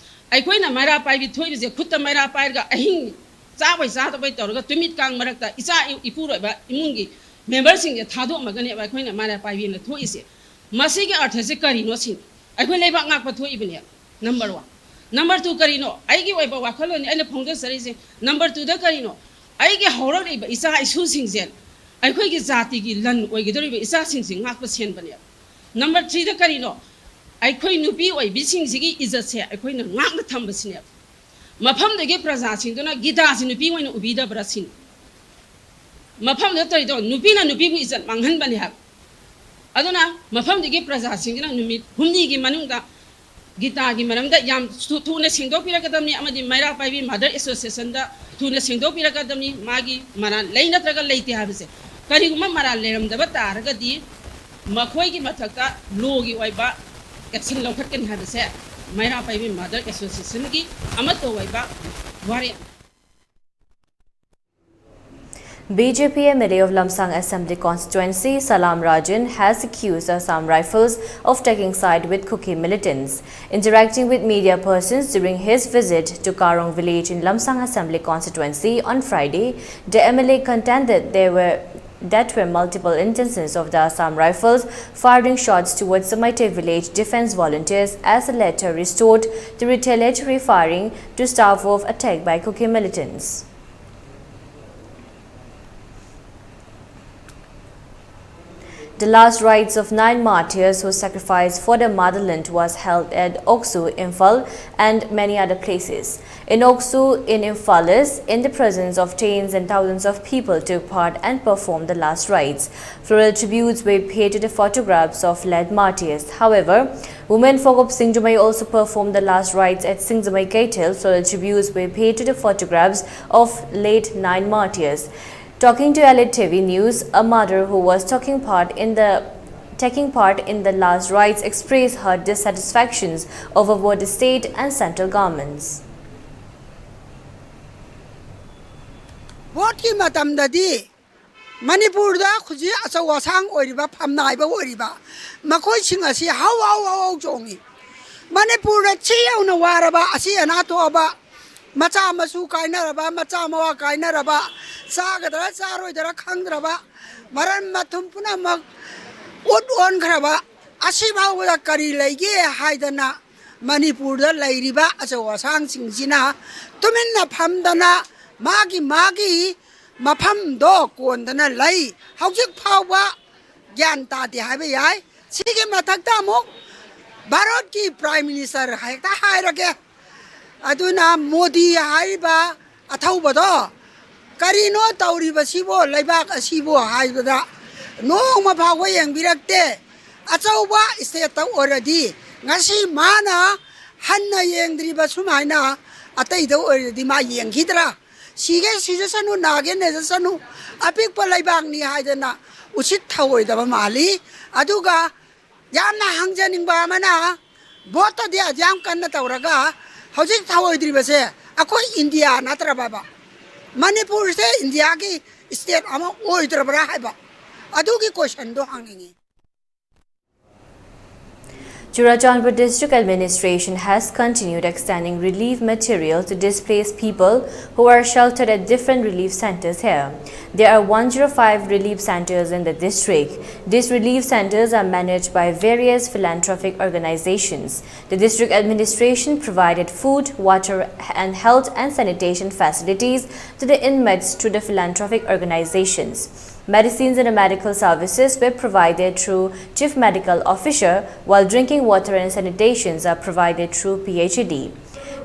ꯑꯩꯈꯣꯏꯅ ꯃꯩꯔꯥ ꯄꯥꯏꯕꯤ ꯊꯣꯛꯏꯕꯁꯦ ꯈꯨꯠꯇ ꯃꯩꯔꯥ ꯄꯥꯏꯔꯒ ꯑꯍꯤꯡ ꯆꯥꯕꯩ ꯆꯥꯗꯕꯩ ꯇꯧꯔꯒ ꯇꯨꯃꯤꯠ ꯀꯥꯡ ꯃꯔꯛꯇ ꯏꯆꯥ ꯏꯄꯨꯔꯣꯏꯕ ꯏꯃꯨꯡꯒꯤ ꯃꯦꯝꯕꯔꯁꯤꯡꯁꯦ ꯊꯥꯗꯣꯛꯑꯝꯃꯒꯅꯦꯕ ꯑꯩꯈꯣꯏꯅ ꯃꯩꯔꯥ ꯄꯥꯏꯕꯤꯅ ꯊꯣꯛꯏꯁꯦ꯫ ꯃꯁꯤꯒꯤ ꯑꯔꯊꯁꯦ ꯀꯔꯤꯅꯣ ꯁꯤꯅꯤ꯫ ꯑꯩꯈꯣꯏ ꯂꯩꯕꯥꯛ ꯉꯥꯛꯄ ꯊꯣꯛꯏꯕꯅꯦꯕ꯫ Number one. ꯅꯝꯕꯔ ꯇꯨ ꯀꯔꯤꯅꯣ? ꯑꯩꯒꯤ ꯑꯣꯏꯕ ꯋꯥꯈꯜꯂꯣꯟꯅꯤ ꯑꯩꯅ ꯐꯣꯡꯗꯣꯛꯆꯔꯤꯁꯦ꯫ ꯅꯝꯕꯔ ꯇꯨꯗ ꯀꯔꯤꯅꯣ? ꯑꯩꯒꯤ ꯍꯧꯔꯛꯂꯤꯕ ꯏꯆꯥ ꯏꯁꯨꯁꯤꯡꯁꯦ, ꯑꯩꯈꯣꯏꯒꯤ ꯖꯥꯇꯤꯒꯤ ꯂꯟ ꯑꯣꯏꯒꯗꯧꯔꯤꯕ ꯏꯆꯥꯁꯤꯡꯁꯤ ꯉꯥꯛꯄ ꯁꯦꯟꯕꯅꯦꯕ꯫ ꯅꯝꯕꯔ ꯊ꯭ꯔꯤꯗ ꯀꯔꯤꯅꯣ? ꯑꯩꯈꯣꯏ ꯅꯨꯄꯤ ꯑꯣꯏꯕꯤꯁꯤꯡꯁꯤꯒꯤ ꯏꯖꯠꯁꯦ ꯑꯩꯈꯣꯏꯅ ꯉꯥꯛꯅ ꯊꯝꯕꯁꯤꯅꯦꯕ꯫ ꯃꯐꯝꯗꯨꯒꯤ ꯄ꯭ꯔꯖꯥꯁꯤꯡꯗꯨꯅ ꯒꯤꯇꯥꯁꯤ ꯅꯨꯄꯤ ꯑꯣꯏꯅ ꯎꯕꯤꯗꯕ꯭ꯔꯥ ꯁꯤꯅꯤ꯫ ꯃꯐꯝꯗ ꯇꯧꯔꯤꯗꯣ ꯅꯨꯄꯤꯅ ꯅꯨꯄꯤꯕꯨ ꯏꯖꯠ ꯃꯥꯡꯍꯟꯕꯅꯤ ꯍꯥꯏꯕ꯫ ꯑꯗꯨꯅ ꯃꯐꯝꯗꯨꯒꯤ ꯄ꯭ꯔꯖꯥꯁꯤꯡꯁꯤꯅ ꯅꯨꯃꯤꯠ ꯍꯨꯝꯅꯤꯒꯤ ꯃꯅꯨꯡꯗ ꯒꯤꯇꯥꯒꯤ ꯃꯔꯝꯗ ꯌꯥꯝ ꯊꯨ-, ꯊꯨꯅ ꯁꯦꯡꯗꯣꯛꯄꯤꯔꯛꯀꯗꯕꯅꯤ ꯑꯃꯗꯤ ꯃꯩꯔꯥ ꯄꯥꯏꯕꯤ ꯃꯥꯗꯔ ꯑꯦꯁꯣꯁꯤꯌꯦꯁꯟꯗ ꯊꯨꯅ ꯁꯦꯡꯗꯣꯛꯄꯤꯔꯛꯀꯗꯕꯅꯤ꯫ ꯃꯥꯒꯤ ꯃꯔꯥꯜ ꯂꯩ ꯅꯠꯇ꯭ꯔꯒ ꯂꯩꯇꯦ ꯍꯥꯏꯕꯁꯦ꯫ ꯀꯔꯤꯒꯨꯝꯕ ꯃꯔꯥꯜ ꯂꯩꯔꯝꯗꯕ ꯇꯥꯔꯒꯗꯤ ꯃꯈꯣꯏꯒꯤ ꯃꯊꯛꯇ ꯂꯣꯒꯤ ꯑꯣꯏꯕ ꯑꯦꯛꯁꯟ ꯂꯧꯈꯠꯀꯅꯤ ꯍꯥꯏꯕꯁꯦ ꯃꯩꯔꯥ ꯄꯥꯏꯕꯤ ꯃꯥꯗꯔ ꯑꯦꯁꯣꯁꯤꯌꯦꯁꯟꯒꯤ ꯑꯃꯠꯇ ꯑꯣꯏꯕ ꯋꯥꯔꯦꯞ꯫ B J P M L A of Lamsang Assembly Constituency, Salam Rajan, has accused Assam Rifles of taking side with Kuki militants. Interacting with media persons during his visit to Karong village in Lamsang Assembly Constituency on Friday, the M L A contended there were that were multiple instances of the Assam Rifles firing shots towards the Meitei village defense volunteers as the latter resorted to retaliatory firing to stave off attack by Kuki militants. The last rites of nine martyrs who sacrificed for the motherland was held at Oksu, Imphal, and many other places. In Oksu, in Imphal, is in the presence of tens and thousands of people took part and performed the last rites. Floral tributes were paid to the photographs of led martyrs. However, women folk of Singjamei also performed the last rites at Singjamei Keithel. Floral tributes were paid to the photographs of late nine martyrs. Talking to Elite T V News, a mother who was taking part in the taking part in the last rites expressed her dissatisfactions over both the state and central governments. ꯚꯣꯠꯀꯤ ꯃꯇꯝꯗꯗꯤ ꯃꯅꯤꯄꯨꯔꯗ ꯍꯧꯖꯤꯛ ꯑꯆꯧ ꯑꯁꯥꯡ ꯑꯣꯏꯔꯤꯕ, ꯐꯝꯅꯥꯏꯕ ꯑꯣꯏꯔꯤꯕ, ꯃꯈꯣꯏꯁꯤꯡ ꯑꯁꯤ ꯍꯧ ꯍꯧ ꯍꯧ ꯍꯧ ꯆꯣꯡꯉꯤ꯫ ꯃꯅꯤꯄꯨꯔꯗ ꯁꯤ ꯌꯧꯅ ꯋꯥꯔꯕ, ꯑꯁꯤ ꯑꯅꯥ ꯊꯣꯛꯑꯕ, ꯃꯆꯥ ꯃꯁꯨ ꯀꯥꯏꯅꯔꯕ, ꯃꯆꯥ ꯃꯋꯥ ꯀꯥꯏꯅꯔꯕ, ꯆꯥꯒꯗ꯭ꯔꯥ ꯆꯥꯔꯣꯏꯗ꯭ꯔꯥ ꯈꯪꯗ꯭ꯔꯕ, ꯃꯔꯟ ꯃꯊꯨꯝ ꯄꯨꯝꯅꯃꯛ ꯎꯠ ꯑꯣꯟꯈ꯭ꯔꯕ, ꯑꯁꯤ ꯐꯥꯎꯕꯗ ꯀꯔꯤ ꯂꯩꯒꯦ ꯍꯥꯏꯗꯅ ꯃꯅꯤꯄꯨꯔꯗ ꯂꯩꯔꯤꯕ ꯑꯆꯧ ꯑꯁꯥꯡꯁꯤꯡꯁꯤꯅ ꯇꯨꯃꯤꯟꯅ ꯐꯝꯗꯅ ꯃꯥꯒꯤ ꯃꯥꯒꯤ ꯃꯐꯝꯗꯣ ꯀꯣꯟꯗꯅ ꯂꯩ꯫ ꯍꯧꯖꯤꯛ ꯐꯥꯎꯕ ꯒ꯭ꯌꯥꯟ ꯇꯥꯗꯦ ꯍꯥꯏꯕ ꯌꯥꯏ꯫ ꯁꯤꯒꯤ ꯃꯊꯛꯇ ꯑꯃꯨꯛ ꯚꯥꯔꯠꯀꯤ Prime Minister ꯍꯦꯛꯇ ꯍꯥꯏꯔꯒꯦ꯫ ꯑꯗꯨꯅ ꯃꯣꯗꯤ ꯍꯥꯏꯔꯤꯕ ꯑꯊꯧꯕꯗꯣ, "ꯀꯔꯤꯅꯣ ꯇꯧꯔꯤꯕꯁꯤꯕꯣ ꯂꯩꯕꯥꯛ ꯑꯁꯤꯕꯣ?" ꯍꯥꯏꯕꯗ ꯅꯣꯡꯃ ꯐꯥꯎꯕ ꯌꯦꯡꯕꯤꯔꯛꯇꯦ꯫ ꯑꯆꯧꯕ stateꯇ ꯑꯣꯏꯔꯗꯤ ꯉꯁꯤ ꯃꯥꯅ ꯍꯟꯅ ꯌꯦꯡꯗ꯭ꯔꯤꯕ ꯁꯨꯃꯥꯏꯅ ꯑꯇꯩꯗ ꯑꯣꯏꯔꯗꯤ ꯃꯥ ꯌꯦꯡꯈꯤꯗ꯭ꯔꯥ? ꯁꯤꯒꯦ ꯁꯤꯖꯁꯅꯨ, ꯅꯥꯒꯦ ꯅꯥꯖꯁꯅꯨ, ꯑꯄꯤꯛꯄ ꯂꯩꯕꯥꯛꯅꯤ ꯍꯥꯏꯗꯅ ꯎꯁꯤꯠ ꯊꯑꯣꯏꯗꯕ ꯃꯥꯜꯂꯤ꯫ ꯑꯗꯨꯒ ꯌꯥꯝꯅ ꯍꯪꯖꯅꯤꯡꯕ ꯑꯃꯅ, ꯚꯣꯠꯇꯗꯤ ꯑꯗꯨꯌꯥꯝ ꯀꯟꯅ ꯇꯧꯔꯒ ꯍꯧꯖꯤꯛ ꯊꯑꯣꯏꯗ꯭ꯔꯤꯕꯁꯦ ꯑꯩꯈꯣꯏ ꯏꯟꯗꯤꯌꯥ ꯅꯠꯇ꯭ꯔꯕꯕ? ꯃꯅꯤꯄꯨꯔꯁꯦ ꯏꯟꯗꯤꯌꯥꯒꯤ state ꯑꯃ ꯑꯣꯏꯗ꯭ꯔꯕ꯭ꯔꯥ ꯍꯥꯏꯕ, ꯑꯗꯨꯒꯤ questionꯗꯣ ꯍꯪꯅꯤꯡꯉꯤ꯫ Churachandpur District Administration has continued extending relief material to displaced people who are sheltered at different relief centers here. There are one zero five relief centers in the district. These relief centers are managed by various philanthropic organizations. The district administration provided food, water, and health and sanitation facilities to the inmates through the philanthropic organizations. Medicines and medical services were provided through Chief Medical Officer, while drinking water and sanitations are provided through P H E D.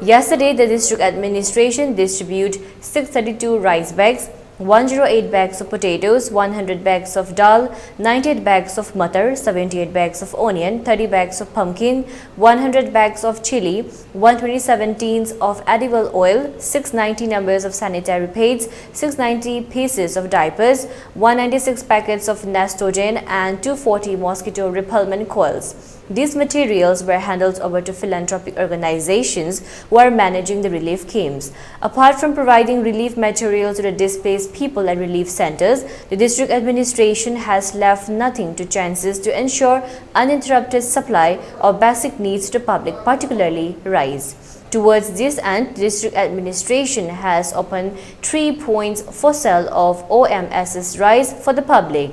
Yesterday, the district administration distributed six thirty-two rice bags, one zero eight bags of potatoes, one hundred bags of dal, ninety-eight bags of matar, seventy-eight bags of onion, thirty bags of pumpkin, one hundred bags of chili, one twenty-seven tins of edible oil, six ninety numbers of sanitary pads, six ninety pieces of diapers, one ninety-six packets of Nestogen and two forty mosquito repellent coils. These materials were handed over to philanthropic organizations who are managing the relief camps. Apart from providing relief materials to the displaced people at relief centers, the district administration has left nothing to chances to ensure uninterrupted supply of basic needs to the public, particularly rice. Towards this end, district administration has opened three points for sale of O M S's rice for the public.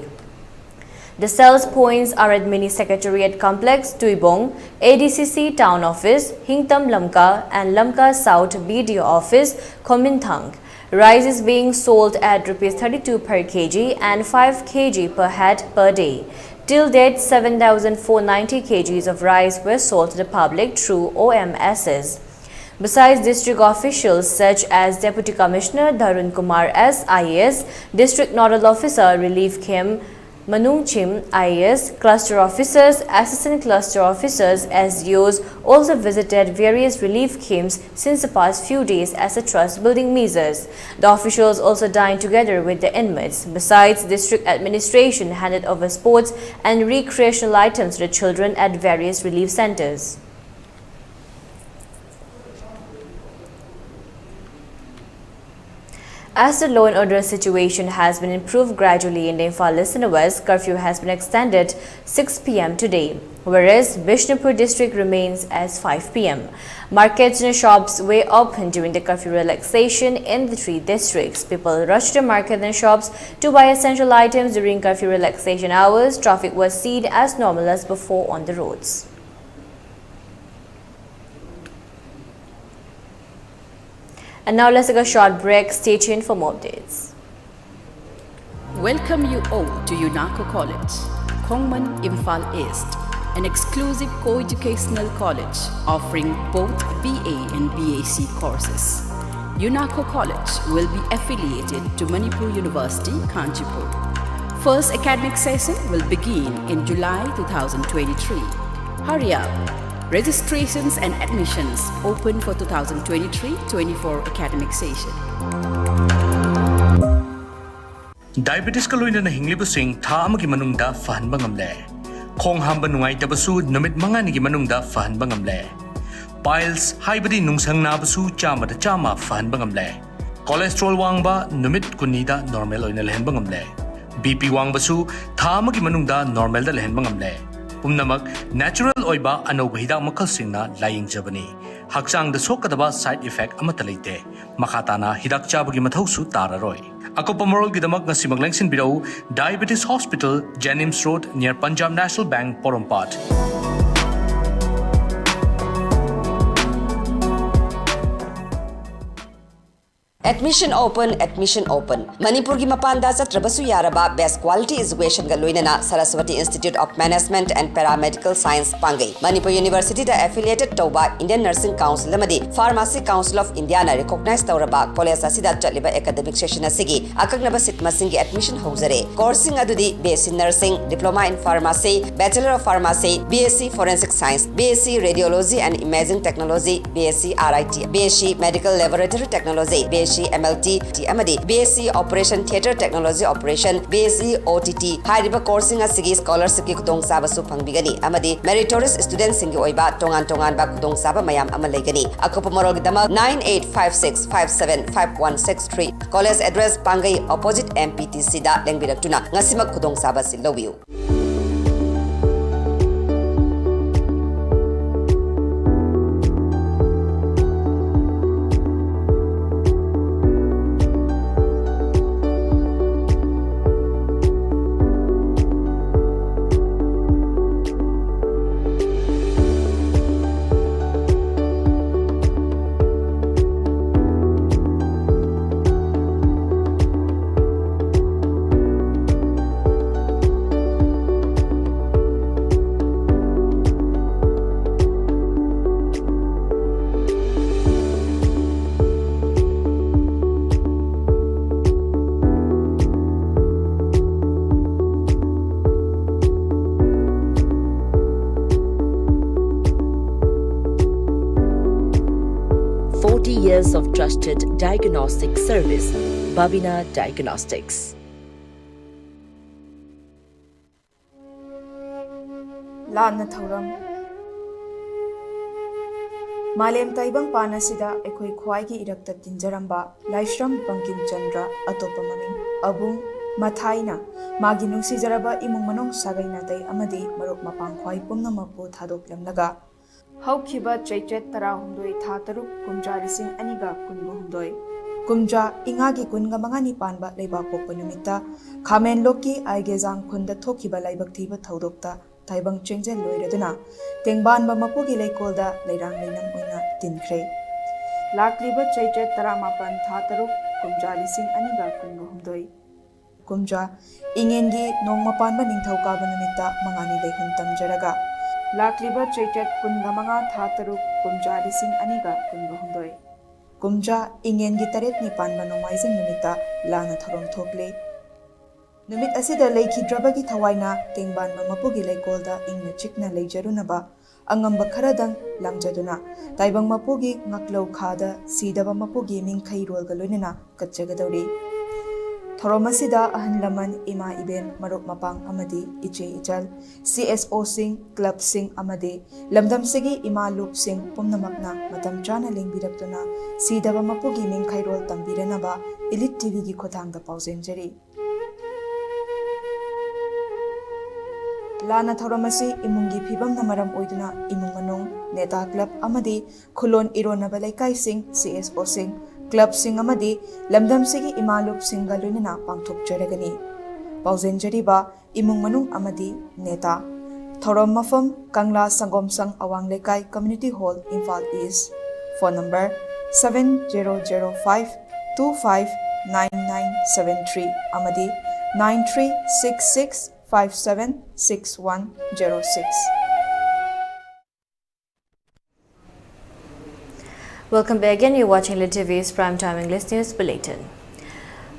The sales points are at Mini Secretariat Complex, Tuibong, A D C C Town Office, Hingtam Lamka, and Lamka South B D O Office, Khominthang. Rice is being sold at rupees thirty-two per K G and five K G per head per day. Till date, seven thousand four ninety K Gs of rice were sold to the public through O M Ss. Besides district officials such as Deputy Commissioner Dharun Kumar S, I A S, District Nodal Officer Relief Camp Manungchim, I A S, cluster officers, assistant cluster officers, S D Os also visited various relief camps since the past few days as a trust building measures. The officials also dined together with the inmates. Besides, district administration handed over sports and recreational items to the children at various relief centers. As the law and order situation has been improved gradually in the Imphal East and West, curfew has been extended six p m today, whereas Bishnupur district remains as five p m. Markets and shops were open during the curfew relaxation in the three districts. People rushed to market and shops to buy essential items during curfew relaxation hours. Traffic was seen as normal as before on the roads. And now let's take a short break. Stay tuned for more updates. Welcome you all to UNACO College, Khongman, Imphal East, an exclusive co-educational college offering both B A and B A C courses. UNACO College will be affiliated to Manipur University, Kanchipur. First academic session will begin in July two thousand twenty-three. Hurry up! Registrations and admissions open for two thousand twenty-three twenty-four academic session. ꯗꯥꯏꯕꯦꯇꯤꯁꯀ ꯂꯣꯏꯅꯅ ꯍꯤꯡꯂꯤꯕꯁꯤꯡ ꯊꯥ ꯑꯃꯒꯤ ꯃꯅꯨꯡꯗ ꯐꯍꯟꯕ ꯉꯝꯂꯦ꯫ ꯈꯣꯡ ꯍꯥꯝꯕ ꯅꯨꯡꯉꯥꯏꯇꯕꯁꯨ ꯅꯨꯃꯤꯠ ꯃꯉꯥꯅꯤꯒꯤ ꯃꯅꯨꯡꯗ ꯐꯍꯟꯕ ꯉꯝꯂꯦ꯫ ꯄꯥꯏꯜꯁ ꯍꯥꯏꯕꯗꯤ ꯅꯨꯡꯁꯪ ꯅꯥꯕꯁꯨ ꯆꯥꯝꯃꯗ ꯆꯥꯝꯃ ꯐꯍꯟꯕ ꯉꯝꯂꯦ꯫ ꯀꯣꯂꯦꯁꯇ꯭ꯔꯣꯜ ꯋꯥꯡꯕ ꯅꯨꯃꯤꯠ ꯀꯨꯟꯅꯤꯗ ꯅꯣꯔꯃꯦꯜ ꯑꯣꯏꯅ ꯂꯩꯍꯟꯕ ꯉꯝꯂꯦ꯫ ꯕꯤ ꯄꯤ ꯋꯥꯡꯕꯁꯨ ꯊꯥ ꯑꯃꯒꯤ ꯃꯅꯨꯡꯗ ꯅꯣꯔꯃꯦꯜꯗ ꯂꯩꯍꯟꯕ ꯉꯝꯂꯦ꯫ ꯄꯨꯝꯅꯃꯛ ꯅꯦꯆꯔꯦꯜ ꯑꯣꯏꯕ ꯑꯅꯧꯕ ꯍꯤꯗꯥꯛ ꯃꯈꯜꯁꯤꯡꯅ ꯂꯥꯌꯦꯡꯖꯕꯅꯤ꯫ ꯍꯛꯆꯥꯡꯗ ꯁꯣꯛꯀꯗꯕ ꯁꯥꯏꯗ ꯏꯐꯦꯛ ꯑꯃꯠꯇ ꯂꯩꯇꯦ꯫ ꯃꯈꯥ ꯇꯥꯅ ꯍꯤꯗꯥꯛ ꯆꯥꯕꯒꯤ ꯃꯊꯧꯁꯨ ꯇꯥꯔꯔꯣꯏ꯫ ꯑꯀꯨꯞꯄ ꯃꯔꯣꯜꯒꯤꯗꯃꯛ ꯉꯁꯤꯃꯛ ꯂꯦꯡꯁꯤꯟꯕꯤꯔꯛꯎ, Diabetes Hospital, Janims Road, near Punjab National Bank, ꯄꯣꯔꯣꯝꯄꯥꯠ꯫ Admission open, admission open. ꯃꯅꯤꯄꯨꯔꯒꯤ ꯃꯄꯥꯟꯗ ꯆꯠꯇ꯭ꯔꯕꯁꯨ ꯌꯥꯔꯕ best quality educationꯒ ꯂꯣꯏꯅꯅ Saraswati Institute of Management and Paramedical Science ꯄꯥꯡꯒꯩ꯫ Manipur Universityꯗ affiliated ꯇꯧꯕ Indian Nursing Council ꯑꯃꯗꯤ Pharmacy Council of Indiaꯅ recognize ꯇꯧꯔꯕ college ꯑꯁꯤꯗ ꯆꯠꯂꯤꯕ academic session ꯑꯁꯤꯒꯤ ꯑꯀꯛꯅꯕ seat ꯃꯁꯤꯡꯒꯤ admission ꯍꯧꯖꯔꯦ꯫ Courseꯁꯤꯡ ꯑꯗꯨꯗꯤ B S C Nursing, Diploma in Pharmacy, Bachelor of Pharmacy, B S C Forensic Science, B S C Radiology and Imaging Technology, B S C R I T, B S C Medical Laboratory Technology, B S C M L T ꯑꯃꯗꯤ B S C Operation Theatre Technology Operation, B S C O T T ꯍꯥꯏꯔꯤꯕ courseꯁꯤꯡ ꯑꯁꯤꯒꯤ scholarshipꯀꯤ ꯈꯨꯗꯣꯡꯆꯥꯕꯁꯨ ꯐꯪꯕꯤꯒꯅꯤ ꯑꯃꯗꯤ meritorious studentꯁꯤꯡꯒꯤ ꯑꯣꯏꯕ ꯇꯣꯉꯥꯟ ꯇꯣꯉꯥꯟꯕ ꯈꯨꯗꯣꯡꯆꯥꯕ ꯃꯌꯥꯝ ꯑꯃ ꯂꯩꯒꯅꯤ꯫ ꯑꯀꯨꯞꯄ ꯃꯔꯣꯜꯒꯤꯗꯃꯛ nine eight five six five seven five one six three꯫ College address ꯄꯥꯡꯒꯩ opposite M P T Cꯗ ꯂꯦꯡꯕꯤꯔꯛꯇꯨꯅ ꯉꯁꯤꯃꯛ ꯈꯨꯗꯣꯡꯆꯥꯕ ꯑꯁꯤ ꯂꯧꯕꯤꯌꯨ꯫ Forty years of trusted diagnostic service, Babina Diagnostics. ꯂꯥꯟꯅ ꯊꯧꯔꯝ꯫ ꯃꯥꯂꯦꯝ ꯇꯥꯏꯕꯪꯄꯥꯟ ꯑꯁꯤꯗ ꯑꯩꯈꯣꯏ ꯈ꯭ꯋꯥꯏꯒꯤ ꯏꯔꯛꯇ ꯇꯤꯟꯖꯔꯝꯕ ꯂꯥꯏꯁ꯭ꯔꯝ ꯕꯪꯀꯤꯝ ꯆꯟꯗ꯭ꯔ, ꯑꯇꯣꯞꯄ ꯃꯃꯤꯡ ꯑꯕꯨꯡ ꯃꯊꯥꯏꯅ, ꯃꯥꯒꯤ ꯅꯨꯡꯁꯤꯖꯔꯕ ꯏꯃꯨꯡ ꯃꯅꯨꯡ, ꯁꯥꯒꯩ ꯅꯥꯇꯩ ꯑꯃꯗꯤ ꯃꯔꯨꯞ ꯃꯄꯥꯡ ꯈ꯭ꯋꯥꯏ ꯄꯨꯝꯅꯃꯛꯄꯨ ꯊꯥꯗꯣꯛꯂꯝꯂꯒ, ꯍꯧꯈꯤꯕ ꯆꯩꯆꯠ ꯇꯔꯥꯍꯨꯝꯗꯣꯏ ꯊꯥ ꯇꯔꯨꯛ ꯀꯨꯝꯖꯥ ꯂꯤꯁꯤꯡ ꯑꯅꯤꯒ ꯀꯨꯟꯒ ꯍꯨꯝꯗꯣꯏ, ꯀꯨꯝꯖꯥ ꯏꯉꯥꯒꯤ ꯀꯨꯟꯒ ꯃꯉꯥꯅꯤ ꯄꯥꯟꯕ ꯂꯩꯕꯥꯛꯄꯣꯛꯄ ꯅꯨꯃꯤꯠꯇ ꯈꯥꯃꯦꯟꯂꯣꯛꯀꯤ ꯑꯥꯏꯒꯦꯖꯥꯡ ꯈꯨꯟꯗ ꯊꯣꯛꯈꯤꯕ ꯂꯥꯏꯕꯛ ꯊꯤꯕ ꯊꯧꯗꯣꯛꯇ ꯇꯥꯏꯕꯪ ꯆꯦꯡꯖꯦꯜ ꯂꯣꯏꯔꯗꯨꯅ ꯇꯦꯡꯕꯥꯟꯕ ꯃꯄꯨꯒꯤ ꯂꯩꯀꯣꯜꯗ ꯂꯩꯔꯥꯡ ꯂꯩꯅꯝ ꯑꯣꯏꯅ ꯇꯤꯟꯈ꯭ꯔꯦ꯫ ꯂꯥꯛꯂꯤꯕ ꯆꯩꯆꯠ ꯇꯔꯥꯃꯥꯄꯟ ꯊꯥ ꯇꯔꯨꯛ ꯀꯨꯝꯖꯥ ꯂꯤꯁꯤꯡ ꯑꯅꯤꯒ ꯀꯨꯟꯒ ꯍꯨꯝꯗꯣꯏ, ꯀꯨꯝꯖꯥ ꯏꯉꯦꯟꯒꯤ ꯅꯣꯡꯃ ꯄꯥꯟꯕ ꯅꯤꯡꯊꯧꯀꯥꯕ ꯅꯨꯃꯤꯠꯇ ꯃꯉꯥꯅꯤ ꯂꯩꯍꯨꯝ ꯇꯝꯖꯔꯒ, ꯂꯥꯛꯂꯤꯕ ꯆꯩꯆꯠ ꯀꯨꯟꯒ ꯃꯉꯥ ꯊꯥ ꯇꯔꯨꯛ ꯀꯨꯝꯖꯥ ꯂꯤꯁꯤꯡ ꯑꯅꯤꯒ ꯀꯨꯟꯒ ꯍꯨꯝꯗꯣꯏ, ꯀꯨꯝꯖꯥ ꯏꯉꯦꯟꯒꯤ ꯇꯔꯦꯠꯅꯤ ꯄꯥꯟꯕ ꯅꯣꯡꯃꯥꯏꯖꯤꯡ ꯅꯨꯃꯤꯠꯇ ꯂꯥꯟꯅ ꯊꯧꯔꯝ ꯊꯣꯛꯂꯤ꯫ ꯅꯨꯃꯤꯠ ꯑꯁꯤꯗ ꯂꯩꯈꯤꯗ꯭ꯔꯕꯒꯤ ꯊꯋꯥꯏꯅ ꯇꯦꯡꯕꯥꯟꯕ ꯃꯄꯨꯒꯤ ꯂꯩꯀꯣꯜꯗ ꯏꯪꯅ ꯆꯤꯛꯅ ꯂꯩꯖꯔꯨꯅꯕ ꯑꯉꯝꯕ ꯈꯔꯗꯪ ꯂꯥꯝꯖꯗꯨꯅ ꯇꯥꯏꯕꯪ ꯃꯄꯨꯒꯤ ꯉꯥꯛꯂꯧ ꯈꯥꯗ ꯁꯤꯗꯕ ꯃꯄꯨꯒꯤ ꯃꯤꯡꯈꯩꯔꯣꯜꯒ ꯂꯣꯏꯅꯅ ꯀꯠꯆꯒꯗꯧꯔꯤ꯫ ꯊꯧꯔꯝ ꯑꯁꯤꯗ ꯑꯍꯜ ꯂꯃꯟ, ꯏꯃꯥ ꯏꯕꯦꯟ, ꯃꯔꯨꯞ ꯃꯄꯥꯡ ꯑꯃꯗꯤ ꯏꯆꯦ ꯏꯆꯜ, ꯁꯤ ꯑꯦꯁ ꯑꯣꯁꯤꯡ, ꯀ꯭ꯂꯕꯁꯤꯡ ꯑꯃꯗꯤ ꯂꯝꯗꯝꯁꯤꯒꯤ ꯏꯃꯥ ꯂꯨꯞꯁꯤꯡ ꯄꯨꯝꯅꯃꯛꯅ ꯃꯇꯝ ꯆꯥꯅ ꯂꯦꯡꯕꯤꯔꯛꯇꯨꯅ ꯁꯤꯗꯕ ꯃꯄꯨꯒꯤ ꯃꯤꯡꯈꯩꯔꯣꯜ ꯇꯝꯕꯤꯔꯅꯕ ꯏꯂꯤꯠ ꯇꯤꯚꯤꯒꯤ ꯈꯨꯠꯊꯥꯡꯗ ꯄꯥꯎꯖꯦꯟꯖꯔꯤ꯫ ꯂꯥꯟꯅ ꯊꯧꯔꯝ ꯑꯁꯤ ꯏꯃꯨꯡꯒꯤ ꯐꯤꯕꯝꯅ ꯃꯔꯝ ꯑꯣꯏꯗꯨꯅ ꯏꯃꯨꯡ ꯃꯅꯨꯡ, ꯅꯦꯇꯥ ꯀ꯭ꯂꯕ ꯑꯃꯗꯤ ꯈꯨꯂꯣꯟ ꯏꯔꯣꯟꯅꯕ ꯂꯩꯀꯥꯏꯁꯤꯡ, ꯁꯤ ꯑꯦꯁ ꯑꯣꯁꯤꯡ, ꯀ꯭ꯂꯕꯁꯤꯡ ꯑꯃꯗꯤ ꯂꯝꯗꯝꯁꯤꯒꯤ ꯏꯃꯥ ꯂꯨꯞꯁꯤꯡꯒ ꯂꯣꯏꯅꯅ ꯄꯥꯡꯊꯣꯛꯆꯔꯒꯅꯤ꯫ ꯄꯥꯎꯖꯦꯟꯖꯔꯤꯕ ꯏꯃꯨꯡ ꯃꯅꯨꯡ ꯑꯃꯗꯤ ꯅꯦꯇꯥ꯫ ꯊꯧꯔꯝ ꯃꯐꯝ, ꯀꯪꯂꯥ ꯁꯪꯒꯣꯝ ꯁꯪ ꯑꯋꯥꯡ ꯂꯩꯀꯥꯏ, community hall, Imphal east. Phone number seven zero zero five two five nine nine seven three ꯑꯃꯗꯤ nine three six six five seven six one zero six꯫ Welcome back again. You're watching Lit TV's Prime Time English News Bulletin.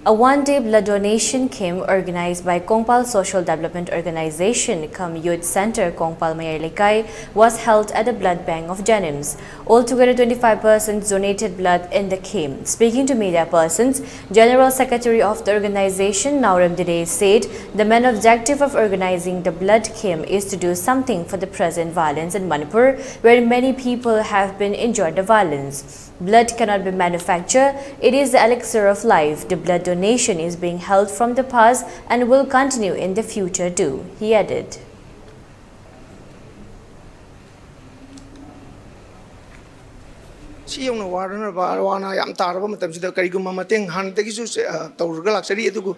A one-day blood donation camp organized by Kongpal Social Development Organization cum Youth Center Kongpal Mayar Lekai was held at the Blood Bank of Janims. Altogether, twenty-five persons donated blood in the camp. Speaking to media persons, General Secretary of the organization, Naorem Dide, said the main objective of organizing the blood camp is to do something for the present violence in Manipur, where many people have been endured the violence. Blood cannot be manufactured. It is the elixir of life. The blood donation is being held from the past and will continue in the future too, he added. ꯁꯤ ꯌꯧꯅ ꯋꯥꯅꯔꯕ, ꯋꯥꯅ ꯌꯥꯝ ꯇꯥꯔꯕ ꯃꯇꯝꯁꯤꯗ ꯀꯔꯤꯒꯨꯝꯕ ꯃꯇꯦꯡ ꯍꯥꯟꯅꯗꯒꯤꯁꯨ ꯁꯦ, ꯑ, ꯇꯧꯔꯒ ꯂꯥꯛꯆꯔꯤ꯫ ꯑꯗꯨꯕꯨ,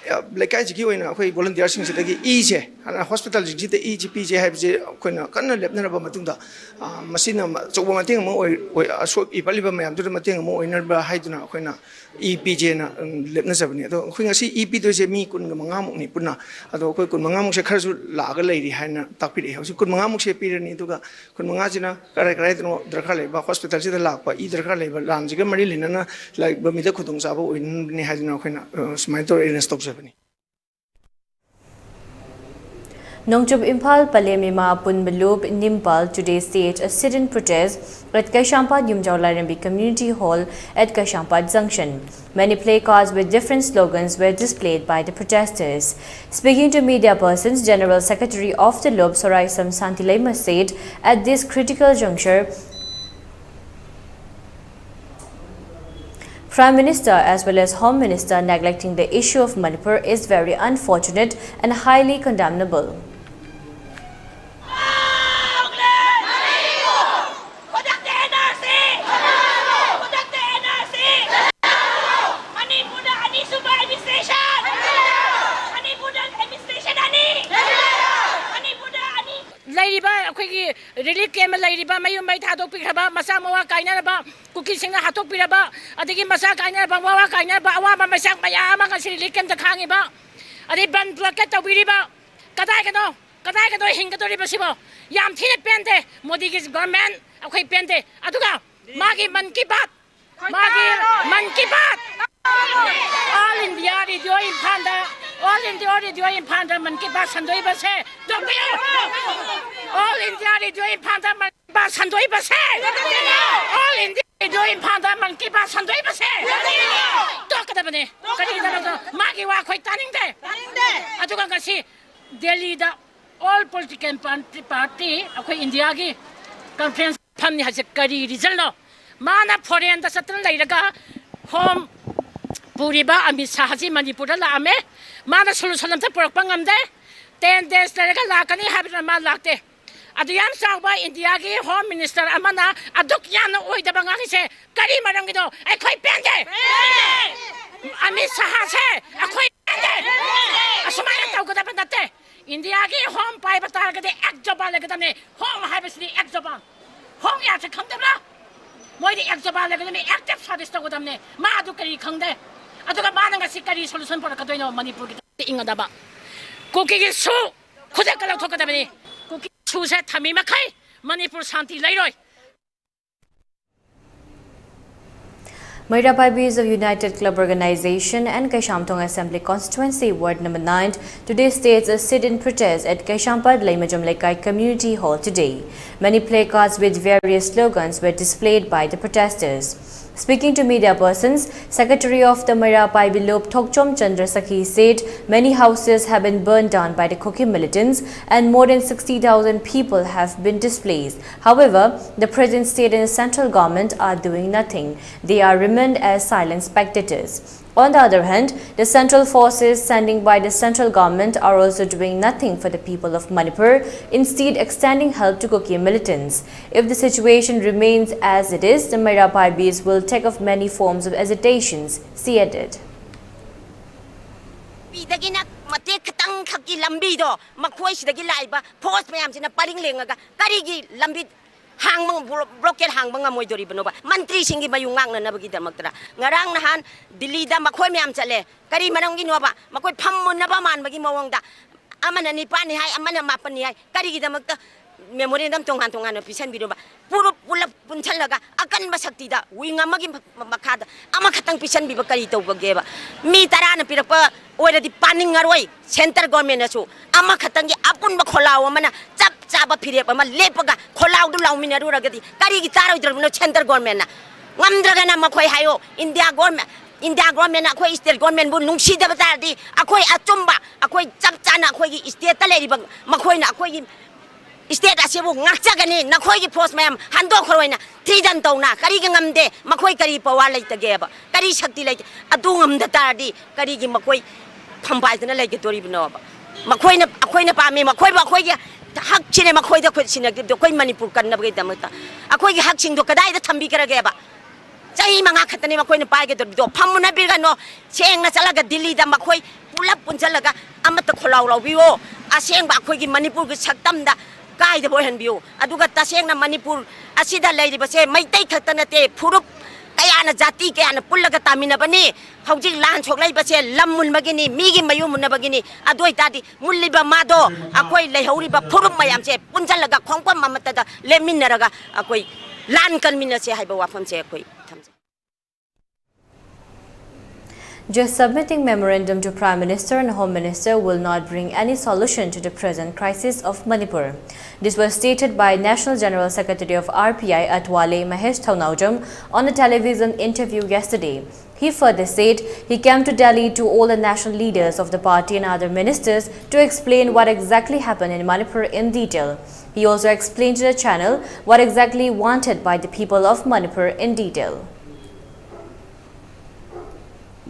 ꯑ, ꯂꯩꯀꯥꯏꯁꯤꯒꯤ ꯑꯣꯏꯅ ꯑꯩꯈꯣꯏ ꯚꯣꯂꯟꯇꯤꯌꯔꯁꯤꯡꯁꯤꯗꯒꯤ ꯏꯁꯦ, ꯍꯥꯟꯅ ꯍꯣꯁꯄꯤꯇꯥꯜꯁꯤꯡꯁꯤꯗ ꯏꯁꯤ ꯄꯤꯖꯦ ꯍꯥꯏꯕꯁꯦ ꯑꯩꯈꯣꯏꯅ ꯀꯟꯅ ꯂꯦꯞꯅꯔꯕ ꯃꯇꯨꯡꯗ, ꯑ, ꯃꯁꯤꯅ ꯑꯆꯧꯕ ꯃꯇꯦꯡ ꯑꯃ ꯑꯣꯏ-, ꯑꯣꯏ-, ꯑꯁꯣꯛ ꯄꯜꯂꯤꯕ ꯃꯌꯥꯝꯗꯨꯗ ꯃꯇꯦꯡ ꯑꯃ ꯑꯣꯏꯅꯕ ꯍꯥꯏꯗꯨꯅ ꯑꯩꯈꯣꯏꯅ ꯏ ꯄꯤꯖꯦꯅ, ꯎꯝ, ꯂꯦꯞꯅꯖꯕꯅꯤ꯫ ꯑꯗꯣ ꯑꯩꯈꯣꯏ ꯉꯁꯤ ꯏ ꯄꯤꯗꯣꯏꯁꯦ ꯃꯤ ꯀꯨꯟꯒ ꯃꯉꯥꯃꯨꯛꯅꯤ ꯄꯨꯟꯅ꯫ ꯑꯗꯣ ꯑꯩꯈꯣꯏ ꯀꯨꯟꯃꯉꯥꯃꯨꯛꯁꯦ ꯈꯔꯁꯨ ꯂꯥꯛꯑꯒ ꯂꯩꯔꯤ ꯍꯥꯏꯅ ꯇꯥꯛꯄꯤꯔꯛꯑꯦ꯫ ꯍꯧꯖꯤꯛ ꯀꯨꯟꯃꯉꯥꯃꯨꯛꯁꯦ ꯄꯤꯔꯅꯤ, ꯑꯗꯨꯒ ꯀꯨꯟꯃꯉꯥꯁꯤꯅ ꯀꯔꯥꯏ ꯀꯔꯥꯏꯗꯅꯣ ꯗꯔꯀꯥꯔ ꯂꯩꯕ, ꯍꯣꯁꯄꯤꯇꯥꯜꯁꯤꯗ ꯂꯥꯛꯄ ꯏ ꯗꯔꯀꯥꯔ ꯂꯩꯕ, ꯂꯥꯟꯁꯤꯒ ꯃꯔꯤ ꯂꯩꯅꯅ ꯂꯥꯛꯏꯕ ꯃꯤꯗ ꯈꯨꯗꯣꯡꯆꯥꯕ ꯑꯣꯏꯅꯕꯅꯤ ꯍꯥꯏꯗꯨꯅ ꯑꯩꯈꯣꯏꯅ, ꯑ, ꯁꯨꯃꯥꯏꯅ ꯇꯧꯔ ꯑꯦꯔꯦꯟꯖ ꯇꯧꯖꯕꯅꯤ꯫ Nongchup Imphal Pale Mima Apunba Lup Nimpal today staged a sit-in protest at Kaishampat Yumjao Lairambi Community Hall at Kaishampat Junction. Many placards with different slogans were displayed by the protesters. Speaking to media persons, General Secretary of the Lup Soraisam Santileima said at this critical juncture, Prime Minister as well as Home Minister neglecting the issue of Manipur is very unfortunate and highly condemnable. ꯂꯩꯔꯤꯕ ꯑꯩꯈꯣꯏꯒꯤ relief camp ꯂꯩꯔꯤꯕ ꯃꯌꯨꯝ ꯃꯩ ꯊꯥꯗꯣꯛꯄꯤꯈ꯭ꯔꯕ, ꯃꯆꯥ ꯃꯋꯥ ꯀꯥꯏꯅꯔꯕ, ꯀꯨꯀꯤꯁꯤꯡꯅ ꯍꯥꯠꯇꯣꯛꯄꯤꯔꯕ, ꯑꯗꯒꯤ ꯃꯆꯥ ꯀꯥꯏꯅꯔꯕ, ꯃꯋꯥ ꯀꯥꯏꯅꯔꯕ ꯑꯋꯥꯕ ꯃꯩꯁꯥꯛ ꯃꯌꯥꯝ ꯑꯃ ꯉꯁꯤ ꯔꯤꯂꯤꯐ ꯀꯦꯝꯞꯇ ꯈꯥꯡꯉꯤꯕ, ꯑꯗꯩ ꯕꯟ ꯕ꯭ꯂꯣꯀꯦꯠ ꯇꯧꯕꯤꯔꯤꯕ, ꯀꯗꯥꯏꯒꯅꯣ, ꯀꯗꯥꯏꯒꯅꯣ ꯍꯤꯡꯒꯗꯧꯔꯤꯕ ꯁꯤꯕꯣ? ꯌꯥꯝ ꯊꯤꯅ ꯄꯦꯟꯗꯦ꯫ ꯃꯣꯗꯤꯒꯤ ꯒꯣꯔꯃꯦꯟ ꯑꯩꯈꯣꯏ ꯄꯦꯟꯗꯦ꯫ ꯑꯗꯨꯒ ꯃꯥꯒꯤ ꯃꯟ ꯀꯤ ꯕꯥꯠ, ꯃꯥꯒꯤ Mann Ki Baat All India Radio ꯏꯝꯐꯥꯜꯗ, All India Radio ꯏꯝꯐꯥꯜꯗ Mann Ki Baat ꯁꯟꯗꯣꯛꯏꯕꯁꯦ ꯇꯣꯛꯄꯤꯌꯨ꯫ All India Radio ꯏꯝꯐꯥꯜꯗ Mann Ki Baat ꯁꯟꯗꯣꯛꯏꯕꯁꯦ, All India Radio ꯏꯝꯐꯥꯜꯗ ꯃꯟ ꯀꯤ ꯕꯥꯠ ꯁꯟꯗꯣꯛꯏꯕꯁꯦ ꯇꯣꯛꯀꯗꯕꯅꯦ꯫ ꯀꯔꯤꯒꯤꯗꯃꯛꯇ? ꯃꯥꯒꯤ ꯋꯥ ꯑꯩꯈꯣꯏ ꯇꯥꯅꯤꯡꯗꯦ꯫ ꯑꯗꯨꯒ ꯉꯁꯤ ꯗꯦꯜꯂꯤꯗ All Political Party, Party ꯑꯩꯈꯣꯏ ꯏꯟꯗꯤꯌꯥꯒꯤ conference ꯐꯝꯅꯤ ꯍꯥꯏꯁꯦ ꯀꯔꯤ reasonꯅꯣ? ꯃꯥꯅ foreignꯗ ꯆꯠꯇꯅ ꯂꯩꯔꯒ home ꯄꯨꯔꯤꯕ ꯑꯃꯤꯠ ꯁꯥꯍꯁꯤ ꯃꯅꯤꯄꯨꯔꯗ ꯂꯥꯛꯑꯝꯃꯦ꯫ ꯃꯥꯅ solution ꯑꯝꯇ ꯄꯨꯔꯛꯄ ꯉꯝꯗꯦ꯫ Ten days ꯂꯩꯔꯒ ꯂꯥꯛꯀꯅꯤ ꯍꯥꯏꯕꯗꯨꯅ ꯃꯥ ꯂꯥꯛꯇꯦ꯫ ꯑꯗꯨ ꯌꯥꯝ ꯆꯥꯎꯕ ꯏꯟꯗꯤꯌꯥꯒꯤ Home Minister ꯑꯃꯅ ꯑꯗꯨꯛ ꯌꯥꯝꯅ ꯑꯣꯏꯗꯕ ꯉꯥꯡꯉꯤꯁꯦ ꯀꯔꯤ ꯃꯔꯝꯒꯤꯅꯣ? ꯑꯩꯈꯣꯏ ꯄꯦꯟꯗꯦ꯫ ꯑꯃꯤꯠ ꯁꯥꯍꯁꯦ ꯑꯩꯈꯣꯏ ꯄꯦꯟꯗꯦ꯫ ꯑꯁꯨꯃꯥꯏꯅ ꯇꯧꯒꯗꯕ ꯅꯠꯇꯦ꯫ ꯏꯟꯗꯤꯌꯥꯒꯤ home ꯄꯥꯏꯕ ꯇꯥꯔꯒꯗꯤ ꯑꯦꯛ ꯖꯕꯥꯟ ꯂꯩꯒꯗꯕꯅꯤ꯫ Home ꯍꯥꯏꯕꯁꯤꯗꯤ ꯑꯦꯛ ꯖꯕꯥꯟ꯫ Home ꯌꯥꯁꯦ ꯈꯪꯗꯕ꯭ꯔꯥ? ꯃꯣꯏꯗꯤ ꯑꯦꯛ ꯖꯕꯥꯟ ꯂꯩꯒꯗꯕꯅꯤ, active service ꯇꯧꯒꯗꯕꯅꯤ꯫ ꯃꯥ ꯑꯗꯨ ꯀꯔꯤ ꯈꯪꯗꯦ? ꯑꯗꯨꯒ ꯃꯥꯅ ꯉꯁꯤ ꯀꯔꯤ solution ꯄꯨꯔꯛꯀꯗꯣꯏꯅꯣ ꯃꯅꯤꯄꯨꯔꯒꯤꯗꯃꯛꯇ? ꯏꯪꯒꯗꯕ ꯀꯨꯀꯤꯒꯤ ꯁꯨ ꯈꯨꯗꯛꯇ ꯂꯧꯊꯣꯛꯀꯗꯕꯅꯤ꯫ ꯀꯨꯀꯤ ꯁꯨꯁꯦ ꯊꯝꯃꯤ ꯃꯈꯩ ꯃꯅꯤꯄꯨꯔ ꯁꯥꯟꯇꯤ ꯂꯩꯔꯣꯏ꯫ Maira Paibis of United Club Organization and Kaishamthong Assembly Constituency, Ward number nine, today states a sit-in protest at Kaishampat Leimajom Lekai Community Hall today. Many placards with various slogans were displayed by the protesters. Speaking to media persons, Secretary of the Maira Paibi Lop Thokchom Chandra Sakhi said many houses have been burned down by the Kuki militants and more than sixty thousand people have been displaced. However, the present state and the central government are doing nothing. They are remained as silent spectators. On the other hand, the central forces sending by the central government are also doing nothing for the people of Manipur, instead extending help to Kuki militants. If the situation remains as it is, the Maira Paibis will take up many forms of agitations, she added. ꯄꯤꯗꯒꯤꯅ ꯃꯇꯦꯛ ꯈꯤꯇꯪ ꯈꯛꯀꯤ ꯂꯝꯕꯤꯗꯣ ꯃꯈꯣꯏꯁꯤꯗꯒꯤ ꯂꯥꯛꯏꯕ force ꯃꯌꯥꯝꯁꯤꯅ ꯄꯔꯤꯡ ꯂꯦꯡꯉꯒ ꯀꯔꯤꯒꯤ ꯂꯝꯕꯤ ꯍꯥꯡꯕ, ꯕ꯭ꯂꯣ-, blockade ꯍꯥꯡꯕ ꯉꯝꯃꯣꯏꯗꯣꯔꯤꯕꯅꯣꯕ? ꯃꯟꯇ꯭ꯔꯤꯁꯤꯡꯒꯤ ꯃꯌꯨꯝ ꯉꯥꯛꯅꯅꯕꯒꯤꯗꯃꯛꯇꯔ? ꯉꯔꯥꯡ ꯅꯍꯥꯟ ꯗꯤꯜꯂꯤꯗ ꯃꯈꯣꯏ ꯃꯌꯥꯝ ꯆꯠꯂꯦ꯫ ꯀꯔꯤ ꯃꯔꯝꯒꯤꯅꯣꯕ? ꯃꯈꯣꯏ ꯐꯝꯃꯨꯟꯅꯕ ꯃꯥꯟꯕꯒꯤ ꯃꯑꯣꯡꯗ ꯑꯃꯅ ꯅꯤꯄꯥꯟꯅꯤ ꯍꯥꯏ, ꯑꯃꯅ ꯃꯥꯄꯟꯅꯤ ꯍꯥꯏ꯫ ꯀꯔꯤꯒꯤꯗꯃꯛꯇ ꯃꯦꯃꯣꯔꯦꯟꯗꯝ ꯇꯣꯉꯥꯟ ꯇꯣꯉꯥꯟꯅ ꯄꯤꯁꯟꯕꯤꯔꯨꯕ, ꯄꯨꯔꯨꯞ ꯄꯨꯂꯞ ꯄꯨꯟꯁꯤꯜꯂꯒ ꯑꯀꯟꯕ ꯁꯛꯇꯤꯗ ꯋꯤꯡ ꯑꯃꯒꯤ ꯃ-, ꯃꯈꯥꯗ ꯑꯃꯈꯛꯇꯪ ꯄꯤꯁꯟꯕꯤꯕ ꯀꯔꯤ ꯇꯧꯕꯒꯦꯕ? ꯃꯤ ꯇꯔꯥꯅ ꯄꯤꯔꯛꯄ ꯑꯣꯏꯔꯗꯤ ꯄꯥꯅꯤꯡꯉꯔꯣꯏ꯫ ꯁꯦꯟꯇꯔ ꯒꯣꯔꯃꯦꯟꯅꯁꯨ ꯑꯃꯈꯛꯇꯪꯒꯤ ꯑꯄꯨꯟꯕ ꯈꯣꯜꯂꯥꯎ ꯑꯃꯅ ꯆꯞ ꯆꯥꯕ ꯐꯤꯔꯦꯞ ꯑꯃ ꯂꯦꯞꯄꯒ ꯈꯣꯜꯂꯥꯎꯗꯨ ꯂꯥꯎꯃꯤꯟꯅꯔꯨꯔꯒꯗꯤ ꯀꯔꯤꯒꯤ ꯇꯥꯔꯣꯏꯗ꯭ꯔꯕꯅꯣ ꯁꯦꯟꯇꯔ ꯒꯣꯔꯃꯦꯟꯅ? ꯉꯝꯗ꯭ꯔꯒꯅ ꯃꯈꯣꯏ ꯍꯥꯏꯌꯣ, ꯏꯟꯗꯤꯌꯥ ꯒꯣꯔꯃꯦꯟ, ꯏꯟꯗꯤꯌꯥ ꯒꯣꯔꯃꯦꯟꯅ ꯑꯩꯈꯣꯏ ꯁ꯭ꯇꯦꯠ ꯒꯣꯔꯃꯦꯟꯕꯨ ꯅꯨꯡꯁꯤꯗꯕ ꯇꯥꯔꯗꯤ ꯑꯩꯈꯣꯏ ꯑꯆꯨꯝꯕ, ꯑꯩꯈꯣꯏ ꯆꯞ ꯆꯥꯅ ꯑꯩꯈꯣꯏꯒꯤ ꯁ꯭ꯇꯦꯠꯇ ꯂꯩꯔꯤꯕ ꯃꯈꯣꯏꯅ ꯑꯩꯈꯣꯏꯒꯤ ꯁ꯭ꯇꯦꯠ ꯑꯁꯤꯕꯨ ꯉꯥꯛꯆꯒꯅꯤ꯫ ꯅꯈꯣꯏꯒꯤ ꯐꯣꯔꯁ ꯃꯌꯥꯝ ꯍꯟꯗꯣꯛꯈ꯭ꯔꯣꯏꯅ ꯊ꯭ꯔꯤꯗꯟ ꯇꯧꯅ ꯀꯔꯤꯒꯤ ꯉꯝꯗꯦ? ꯃꯈꯣꯏ ꯀꯔꯤ ꯄꯋꯥꯔ ꯂꯩꯇꯒꯦꯕ? ꯀꯔꯤ ꯁꯛꯇꯤ ꯂꯩꯒꯦ? ꯑꯗꯨ ꯉꯝꯗ ꯇꯥꯔꯗꯤ ꯀꯔꯤꯒꯤ ꯃꯈꯣꯏ ꯐꯝꯕꯥꯏꯗꯅ ꯂꯩꯒꯗꯣꯔꯤꯕꯅꯣꯕ? ꯃꯈꯣꯏꯅ, ꯑꯩꯈꯣꯏꯅ ꯄꯥꯝꯃꯤ, ꯃꯈꯣꯏꯕꯨ ꯑꯩꯈꯣꯏꯒꯤ ꯍꯛꯁꯤꯅꯦ ꯃꯈꯣꯏꯗ ꯈꯨꯠ ꯁꯤꯟꯅꯈꯤꯕꯗꯣ ꯑꯩꯈꯣꯏ ꯃꯅꯤꯄꯨꯔ ꯀꯟꯅꯕꯒꯤꯗꯃꯛꯇ꯫ ꯑꯩꯈꯣꯏꯒꯤ ꯍꯛꯁꯤꯡꯗꯣ ꯀꯗꯥꯏꯗ ꯊꯝꯕꯤꯈ꯭ꯔꯒꯦꯕ? ꯆꯍꯤ ꯃꯉꯥ ꯈꯛꯇꯅꯤ ꯃꯈꯣꯏꯅ ꯄꯥꯏꯒꯗꯧꯔꯤꯗꯣ꯫ ꯐꯝꯃꯨꯅꯕꯤꯔꯒꯅꯣ, ꯁꯦꯡꯅ ꯆꯠꯂꯒ ꯗꯤꯜꯂꯤꯗ ꯃꯈꯣꯏ ꯄꯨꯂꯞ ꯄꯨꯟꯁꯤꯜꯂꯒ ꯑꯃꯠꯇ ꯈꯣꯜꯂꯥꯎ ꯂꯥꯎꯕꯤꯌꯣ꯫ ꯑꯁꯦꯡꯕ ꯑꯩꯈꯣꯏꯒꯤ ꯃꯅꯤꯄꯨꯔꯒꯤ ꯁꯛꯇꯝꯗ ꯀꯥꯏꯗꯕ ꯑꯣꯏꯍꯟꯕꯤꯌꯨ꯫ ꯑꯗꯨꯒ ꯇꯁꯦꯡꯅ ꯃꯅꯤꯄꯨꯔ ꯑꯁꯤꯗ ꯂꯩꯔꯤꯕꯁꯦ ꯃꯩꯇꯩ ꯈꯛꯇ ꯅꯠꯇꯦ, ꯐꯨꯔꯨꯞ ꯀꯌꯥꯅ, ꯖꯥꯇꯤ ꯀꯌꯥꯅ ꯄꯨꯜꯂꯒ ꯇꯥꯃꯤꯟꯅꯕꯅꯤ꯫ ꯍꯧꯖꯤꯛ ꯂꯥꯟ ꯁꯣꯛꯂꯛꯏꯕꯁꯦ ꯂꯝ ꯃꯨꯟꯕꯒꯤꯅꯤ, ꯃꯤꯒꯤ ꯃꯌꯨꯝ ꯃꯨꯟꯅꯕꯒꯤꯅꯤ꯫ ꯑꯗꯨ ꯑꯣꯏꯇꯥꯔꯗꯤ ꯃꯨꯜꯂꯤꯕ ꯃꯥꯗꯣ ꯑꯩꯈꯣꯏ ꯂꯩꯍꯧꯔꯤꯕ ꯐꯨꯔꯨꯞ ꯃꯌꯥꯝꯁꯦ ꯄꯨꯟꯁꯤꯜꯂꯒ ꯈꯣꯡꯐꯝ ꯑꯃꯠꯇꯗ ꯂꯦꯞꯃꯤꯟꯅꯔꯒ ꯑꯩꯈꯣꯏ ꯂꯥꯟ ꯀꯟꯃꯤꯟꯅꯁꯦ ꯍꯥꯏꯕ ꯋꯥꯐꯝꯁꯦ ꯑꯩꯈꯣꯏ ꯊꯝꯖꯩ꯫ Just submitting memorandum to Prime Minister and Home Minister will not bring any solution to the present crisis of Manipur. This was stated by National General Secretary of R P I Atwale Mahesh Thaonaojam on a television interview yesterday. He further said he came to Delhi to all the national leaders of the party and other ministers to explain what exactly happened in Manipur in detail. He also explained to the channel what exactly wanted by the people of Manipur in detail.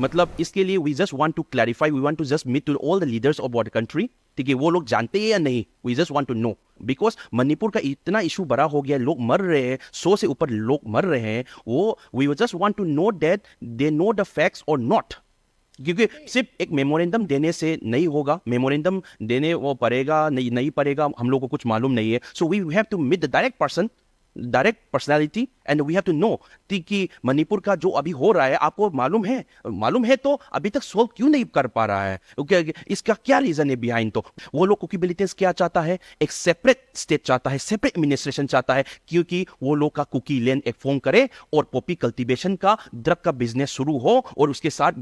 मतलब इसके लिए we just want to clarify, we want to just meet to all the leaders of our country, ठीक है, वो लोग जानते हैं या नहीं, we just want to know, because Manipur का इतना इशू बड़ा हो गया, लोग मर रहे हैं, सौ से ऊपर लोग मर रहे हैं, वो we just want to know that they know the facts or not. क्योंकि सिर्फ एक मेमोरेंडम देने से नहीं होगा, मेमोरेंडम देने वो पड़ेगा नहीं, नहीं पड़ेगा, हम लोग को कुछ मालूम नहीं है. So we have to meet the direct person direct personality, and we have to know कि मणिपुर का जो अभी हो रहा है, आपको मालूम है? मालूम है तो अभी तक सॉल्व क्यों नहीं कर पा रहा है? इसका क्या रीजन है बिहाइंड? तो वो लोग कुकी मिलिटेंट्स क्या चाहता है? एक सेपरेट स्टेट चाहता है, सेपरेट एडमिनिस्ट्रेशन चाहता है, क्योंकि वो लोग का कुकी लैंड एक फॉर्म करे और पॉपी कल्टीवेशन का, ड्रग का बिजनेस शुरू हो और उसके साथ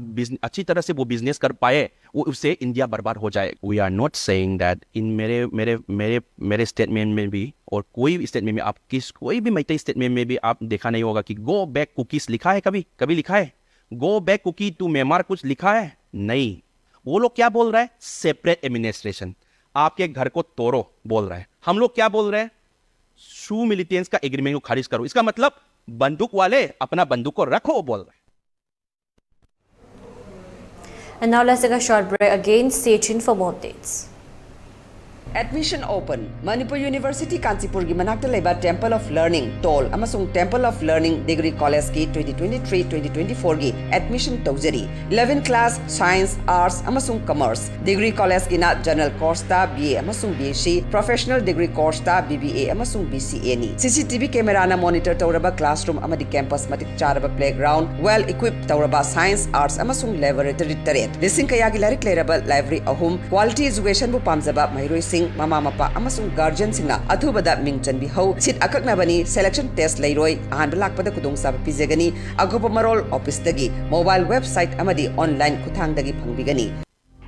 अच्छी तरह से वो बिजनेस कर पाए, वो उससे इंडिया बर्बाद हो जाए। We are not saying that in मेरे मेरे मेरे मेरे स्टेटमेंट में भी और कोई भी स्टेटमेंट में आप किस कोई भी मैतेई स्टेटमेंट में भी आप देखा नहीं होगा कि गो बैक कुकीज लिखा है। कभी कभी लिखा है go back Kuki to Myanmar कुछ लिखा है? नहीं। वो लोग क्या बोल रहा है? Separate administration. आपके घर को तोड़ो बोल रहा है। हम लोग क्या बोल रहे हैं? शू मिलिटेंट्स का एग्रीमेंट को खारिज करो। इसका मतलब बंदूक वाले अपना बंदूक को रखो बोल रहे हैं। And now let's take a short break again. Stay tuned for more updates. Admission open. Manipur University Kanchipurꯒꯤ ꯃꯅꯥꯛꯇ ꯂꯩꯕ Temple of Learning, ꯇꯣꯜ ꯑꯃꯁꯨꯡ Temple of Learning Degree Collegeꯀꯤ twenty twenty-three twenty twenty-fourꯒꯤ admission ꯇꯧꯖꯔꯤ꯫ Eleven class, Science, Arts ꯑꯃꯁꯨꯡ Commerce꯫ Degree Collegeꯀꯤꯅ General Courseꯇ B A ꯑꯃꯁꯨꯡ B S C, Professional Degree Courseꯇ B B A ꯑꯃꯁꯨꯡ B C Aꯅꯤ꯫ C C T V cameraꯅ monitor ꯇꯧꯔꯕ classroom ꯑꯃꯗꯤ campus ꯃꯇꯤꯛ ꯆꯥꯔꯕ playground, well equipped ꯇꯧꯔꯕ Science, Arts ꯑꯃꯁꯨꯡ Laboratory ꯇꯔꯦꯠ꯫ ꯂꯤꯁꯤꯡ ꯀꯌꯥꯒꯤ ꯂꯥꯏꯔꯤꯛ ꯂꯩꯔꯕ library ꯑꯍꯨꯝ꯫ Quality educationꯕꯨ ꯄꯥꯝꯖꯕ ꯃꯍꯩꯔꯣꯏꯁꯤꯡ, ꯃꯃꯥ ꯃꯄꯥ ꯑꯃꯁꯨꯡ guardianꯁꯤꯡꯅ ꯑꯊꯨꯕꯗ ꯃꯤꯡ ꯆꯟꯕꯤꯍꯧ꯫ Seat ꯑꯀꯛꯅꯕꯅꯤ, selection test ꯂꯩꯔꯣꯏ꯫ ꯑꯍꯥꯟꯕ ꯂꯥꯛꯄꯗ ꯈꯨꯗꯣꯡꯆꯥꯕ ꯄꯤꯖꯒꯅꯤ꯫ ꯑꯀꯨꯞꯄ ꯃꯔꯣꯜ officeꯇꯒꯤ, mobile website ꯑꯃꯗꯤ online ꯈꯨꯠꯊꯥꯡꯗꯒꯤ ꯐꯪꯕꯤꯒꯅꯤ꯫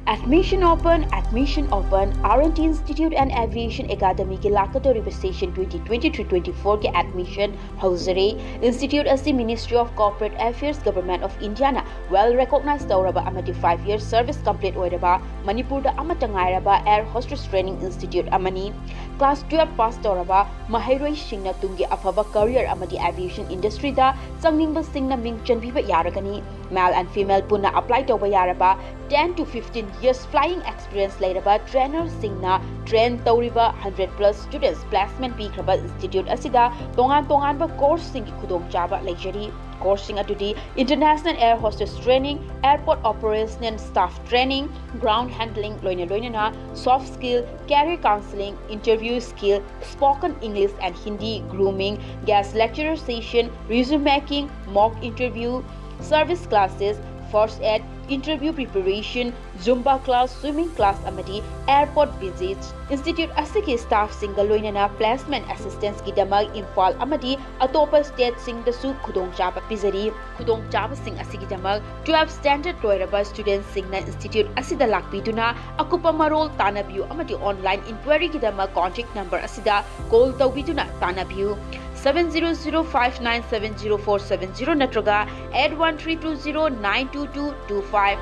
Admission open, admission open. R and T Institute and Aviation Academyꯒꯤ ꯂꯥꯛꯀꯗꯧꯔꯤꯕ session twenty twenty-three twenty-fourꯒꯤ admission ꯍꯧꯖꯔꯦ꯫ Institute ꯑꯁꯤ Ministry of Corporate Affairs, Government of Indiaꯅ well recognize ꯇꯧꯔꯕ ꯑꯃꯗꯤ five year service complete ꯑꯣꯏꯔꯕ ꯃꯅꯤꯄꯨꯔꯗ ꯑꯃꯠꯇ ꯉꯥꯏꯔꯕ air hostess training institute ꯑꯃꯅꯤ꯫ Class twelve pass ꯇꯧꯔꯕ ꯃꯍꯩꯔꯣꯏꯁꯤꯡꯅ ꯇꯨꯡꯒꯤ ꯑꯐꯕ career ꯑꯃꯗꯤ aviation industryꯗ ꯆꯪꯅꯤꯡꯕꯁꯤꯡꯅ ꯃꯤꯡ ꯆꯟꯕꯤꯕ ꯌꯥꯔꯒꯅꯤ꯫ Male and female ꯄꯨꯟꯅ apply ꯇꯧꯕ ꯌꯥꯔꯕ ten to fifteen years flying experience ꯂꯩꯔꯕ trainerꯁꯤꯡꯅ train ꯇꯧꯔꯤꯕ hundred plus students placement ꯄꯤꯈ꯭ꯔꯕ institute ꯑꯁꯤꯗ ꯇꯣꯉꯥꯟ ꯇꯣꯉꯥꯟꯕ courseꯁꯤꯡꯒꯤ ꯈꯨꯗꯣꯡꯆꯥꯕ ꯂꯩꯖꯔꯤ꯫ courseꯁꯤꯡ ꯑꯗꯨꯗꯤ International Air Hostess Training, Airport Operational Staff Training, Ground Handling ꯂꯣꯏꯅ ꯂꯣꯏꯅꯅ soft skill, career counseling, interview skill, spoken English and Hindi, grooming, guest lecturer session, resume making, mock interview, service classes, first aid, interview preparation, Zumba class, swimming class ꯑꯃꯗꯤ airport visits꯫ Institute ꯑꯁꯤꯒꯤ staffꯁꯤꯡꯒ ꯂꯣꯏꯅꯅ placement assistanceꯀꯤꯗꯃꯛ Imphal ꯑꯃꯗꯤ ꯑꯇꯣꯞꯄ stateꯁꯤꯡꯗꯁꯨ ꯈꯨꯗꯣꯡꯆꯥꯕ ꯄꯤꯖꯔꯤ꯫ ꯈꯨꯗꯣꯡꯆꯥꯕꯁꯤꯡ ꯑꯁꯤꯒꯤꯗꯃꯛ twelve standard ꯂꯣꯏꯔꯕ studentꯁꯤꯡꯅ institute ꯑꯁꯤꯗ ꯂꯥꯛꯄꯤꯗꯨꯅ ꯑꯀꯨꯞꯄ ꯃꯔꯣꯜ ꯇꯥꯟꯅꯕꯤꯌꯨ ꯑꯃꯗꯤ online inquiryꯒꯤꯗꯃꯛ contact number ꯑꯁꯤꯗ call ꯇꯧꯕꯤꯗꯨꯅ ꯇꯥꯟꯅꯕꯤꯌꯨ꯫ Seven zero zero five nine seven zero four seven zero ꯅꯠꯇ꯭ꯔꯒ eight one three two zero nine two two two five꯫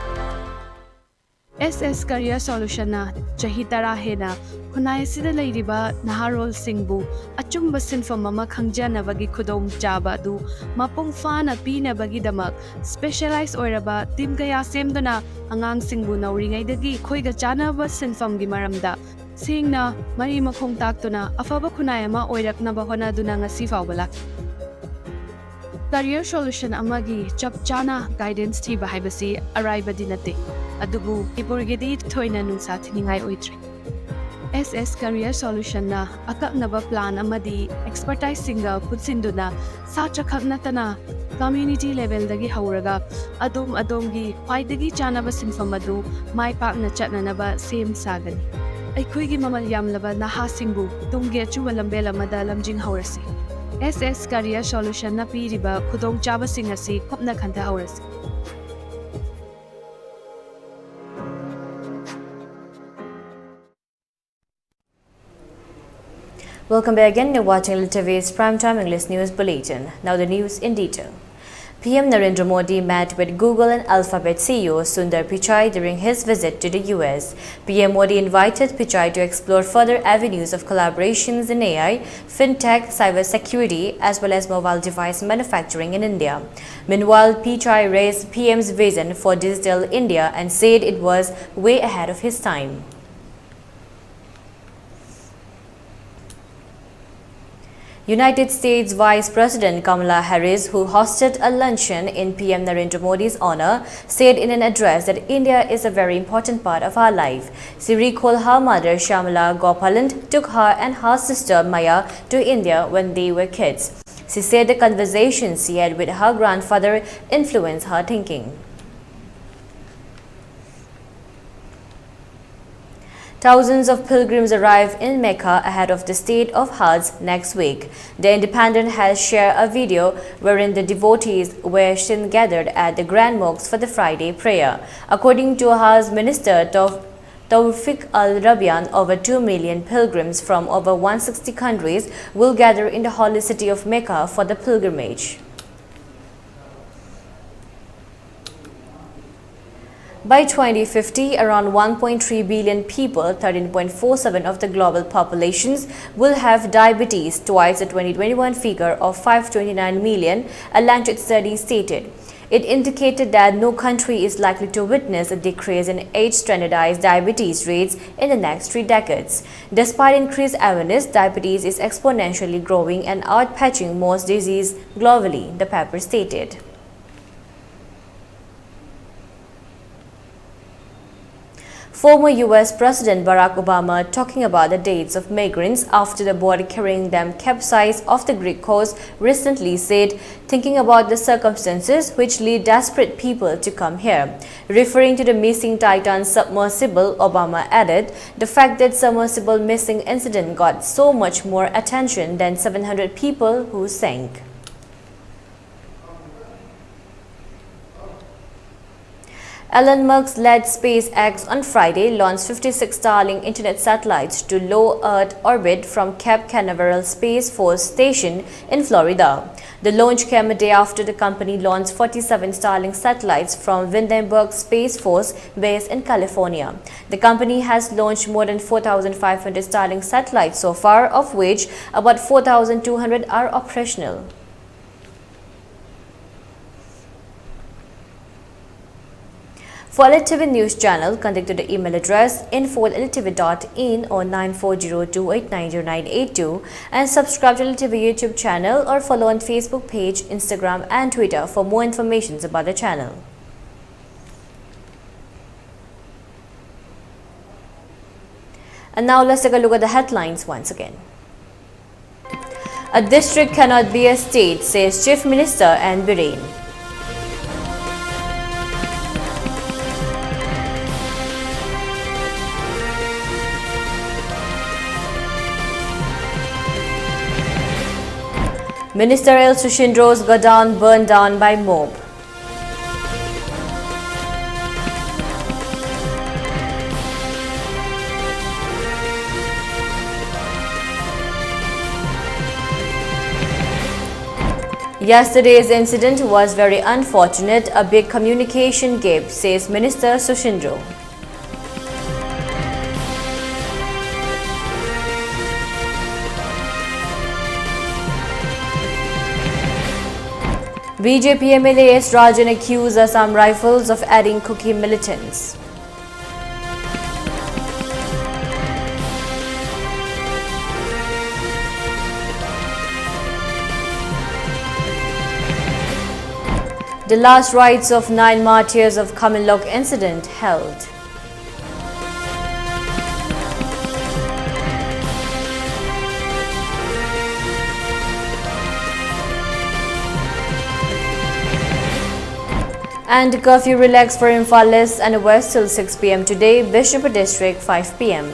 S S Career Solutionꯅ ꯆꯍꯤ ꯇꯔꯥ ꯍꯦꯟꯅ ꯈꯨꯟꯅꯥꯏ ꯑꯁꯤꯗ ꯂꯩꯔꯤꯕ ꯅꯍꯥꯔꯣꯜꯁꯤꯡꯕꯨ ꯑꯆꯨꯝꯕ ꯁꯤꯟꯐꯝ ꯑꯃ ꯈꯪꯖꯅꯕꯒꯤ ꯈꯨꯗꯣꯡꯆꯥꯕ ꯑꯗꯨ ꯃꯄꯨꯡ ꯐꯥꯅ ꯄꯤꯅꯕꯒꯤꯗꯃꯛ specialize ꯑꯣꯏꯔꯕ team ꯀꯌꯥ ꯁꯦꯝꯗꯨꯅ ꯑꯉꯥꯡꯁꯤꯡꯕꯨ ꯅꯧꯔꯤꯉꯩꯗꯒꯤ ꯑꯩꯈꯣꯏꯒ ꯆꯥꯟꯅꯕ ꯁꯤꯟꯐꯝꯒꯤ ꯃꯔꯝꯗ ꯁꯦꯡꯅ ꯃꯔꯤ ꯃꯈꯣꯡ ꯇꯥꯛꯇꯨꯅ ꯑꯐꯕ ꯈꯨꯟꯅꯥꯏ ꯑꯃ ꯑꯣꯏꯔꯛꯅꯕ ꯍꯣꯠꯅꯗꯨꯅ ꯉꯁꯤ ꯐꯥꯎꯕ ꯂꯥꯛꯂꯤ꯫ Career solution ꯑꯃꯒꯤ ꯆꯞ ꯆꯥꯅ guidance ꯊꯤꯕ ꯍꯥꯏꯕꯁꯤ ꯑꯔꯥꯏꯕꯗꯤ ꯅꯠꯇꯦ, ꯑꯗꯨꯕꯨ ꯃꯅꯤꯄꯨꯔꯒꯤꯗꯤ ꯊꯣꯏꯅ ꯅꯨꯡꯁꯥ ꯊꯤꯅꯤꯡꯉꯥꯏ ꯑꯣꯏꯗ꯭ꯔꯦ꯫ S S Career Solutionꯅ ꯑꯀꯛꯅꯕ plan ꯑꯃꯗꯤ expertiseꯁꯤꯡꯒ ꯄꯨꯟꯁꯤꯟꯗꯨꯅ ꯁꯥꯇ꯭ꯔ ꯈꯛ ꯅꯠꯇꯅ community levelꯗꯒꯤ ꯍꯧꯔꯒ ꯑꯗꯣꯝ ꯑꯗꯣꯝꯒꯤ ꯈ꯭ꯋꯥꯏꯗꯒꯤ ꯆꯥꯅꯕ ꯁꯤꯟꯐꯝ ꯑꯗꯨ ꯃꯥꯏ ꯄꯥꯛꯅ ꯆꯠꯅꯅꯕ ꯁꯦꯝ ꯁꯥꯒꯅꯤ꯫ ꯑꯩꯈꯣꯏꯒꯤ ꯃꯃꯜ ꯌꯥꯝꯂꯕ ꯅꯍꯥꯁꯤꯡꯕꯨ ꯇꯨꯡꯒꯤ ꯑꯆꯨꯝꯕ ꯂꯝꯕꯦꯜ ꯑꯃꯗ ꯂꯝꯖꯤꯡꯍꯧꯔꯁꯤ꯫ S S Career Solutionꯅ ꯄꯤꯔꯤꯕ ꯈꯨꯗꯣꯡꯆꯥꯕꯁꯤꯡ ꯑꯁꯤ ꯀꯨꯞꯅ ꯈꯟꯊꯍꯧꯔꯁꯤ꯫ Welcome back again. You're watching Little Waves Primetime English News Bulletin. Now the news in detail. P M Narendra Modi met with Google and Alphabet C E O Sundar Pichai during his visit to the U S. P M Modi invited Pichai to explore further avenues of collaborations in A I, fintech, cybersecurity, as well as mobile device manufacturing in India. Meanwhile, Pichai raised P M's vision for Digital India and said it was way ahead of his time. United States Vice President Kamala Harris, who hosted a luncheon in P M Narendra Modi's honor, said in an address that India is a very important part of our life. She recalled her mother Shyamala Gopalan took her and her sister Maya to India when they were kids. She said the conversations she had with her grandfather influenced her thinking. Thousands of pilgrims arrive in Mecca ahead of the State of Hajj next week. The Independent has shared a video wherein the devotees were seen gathered at the Grand Mosque for the Friday prayer. According to Hajj Minister Tauf- Tawfiq Al Rabian, over two million pilgrims from over one sixty countries will gather in the holy city of Mecca for the pilgrimage. By twenty fifty, around one point three billion people, thirteen point four seven of the global populations, will have diabetes, twice the twenty twenty-one figure of five twenty-nine million, a Lancet study stated. It indicated that no country is likely to witness a decrease in age-standardized diabetes rates in the next three decades. Despite increased awareness, diabetes is exponentially growing and outpacing most diseases globally, the paper stated. Former U S President Barack Obama talking about the deaths of migrants after the boat carrying them capsized off the Greek coast recently said, "Thinking about the circumstances which lead desperate people to come here." Referring to the missing Titan submersible, Obama added, "The fact that submersible missing incident got so much more attention than seven hundred people who sank." Elon Musk led SpaceX on Friday launched fifty-six Starlink internet satellites to low Earth orbit from Cape Canaveral Space Force Station in Florida. The launch came a day after the company launched forty-seven Starlink satellites from Vandenberg Space Force Base in California. The company has launched more than four thousand five hundred Starlink satellites so far, of which about four thousand two hundred are operational. For L T V News channel, contact to the email address info at L T V dot in or nine four zero two eight nine zero nine eight two, and subscribe to L T V YouTube channel or follow on Facebook page, Instagram and Twitter for more informations about the channel. And now let's take a look at the headlines once again. A district cannot be a state, says Chief Minister N Biren. Minister L Susindro's godown burned down by mob. Yesterday's incident was very unfortunate, a big communication gap, says Minister Susindro. B J P M L A S Rajan accused Assam Rifles of adding Kuki militants. The last rites of nine martyrs of Kamenlok incident held. And curfew relaxed for Imphal East and West till six p m today, Bishnupur district, five p m.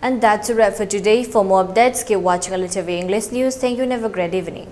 And that's a wrap for today. For more updates, keep watching L T V English News. Thank you and have a great evening.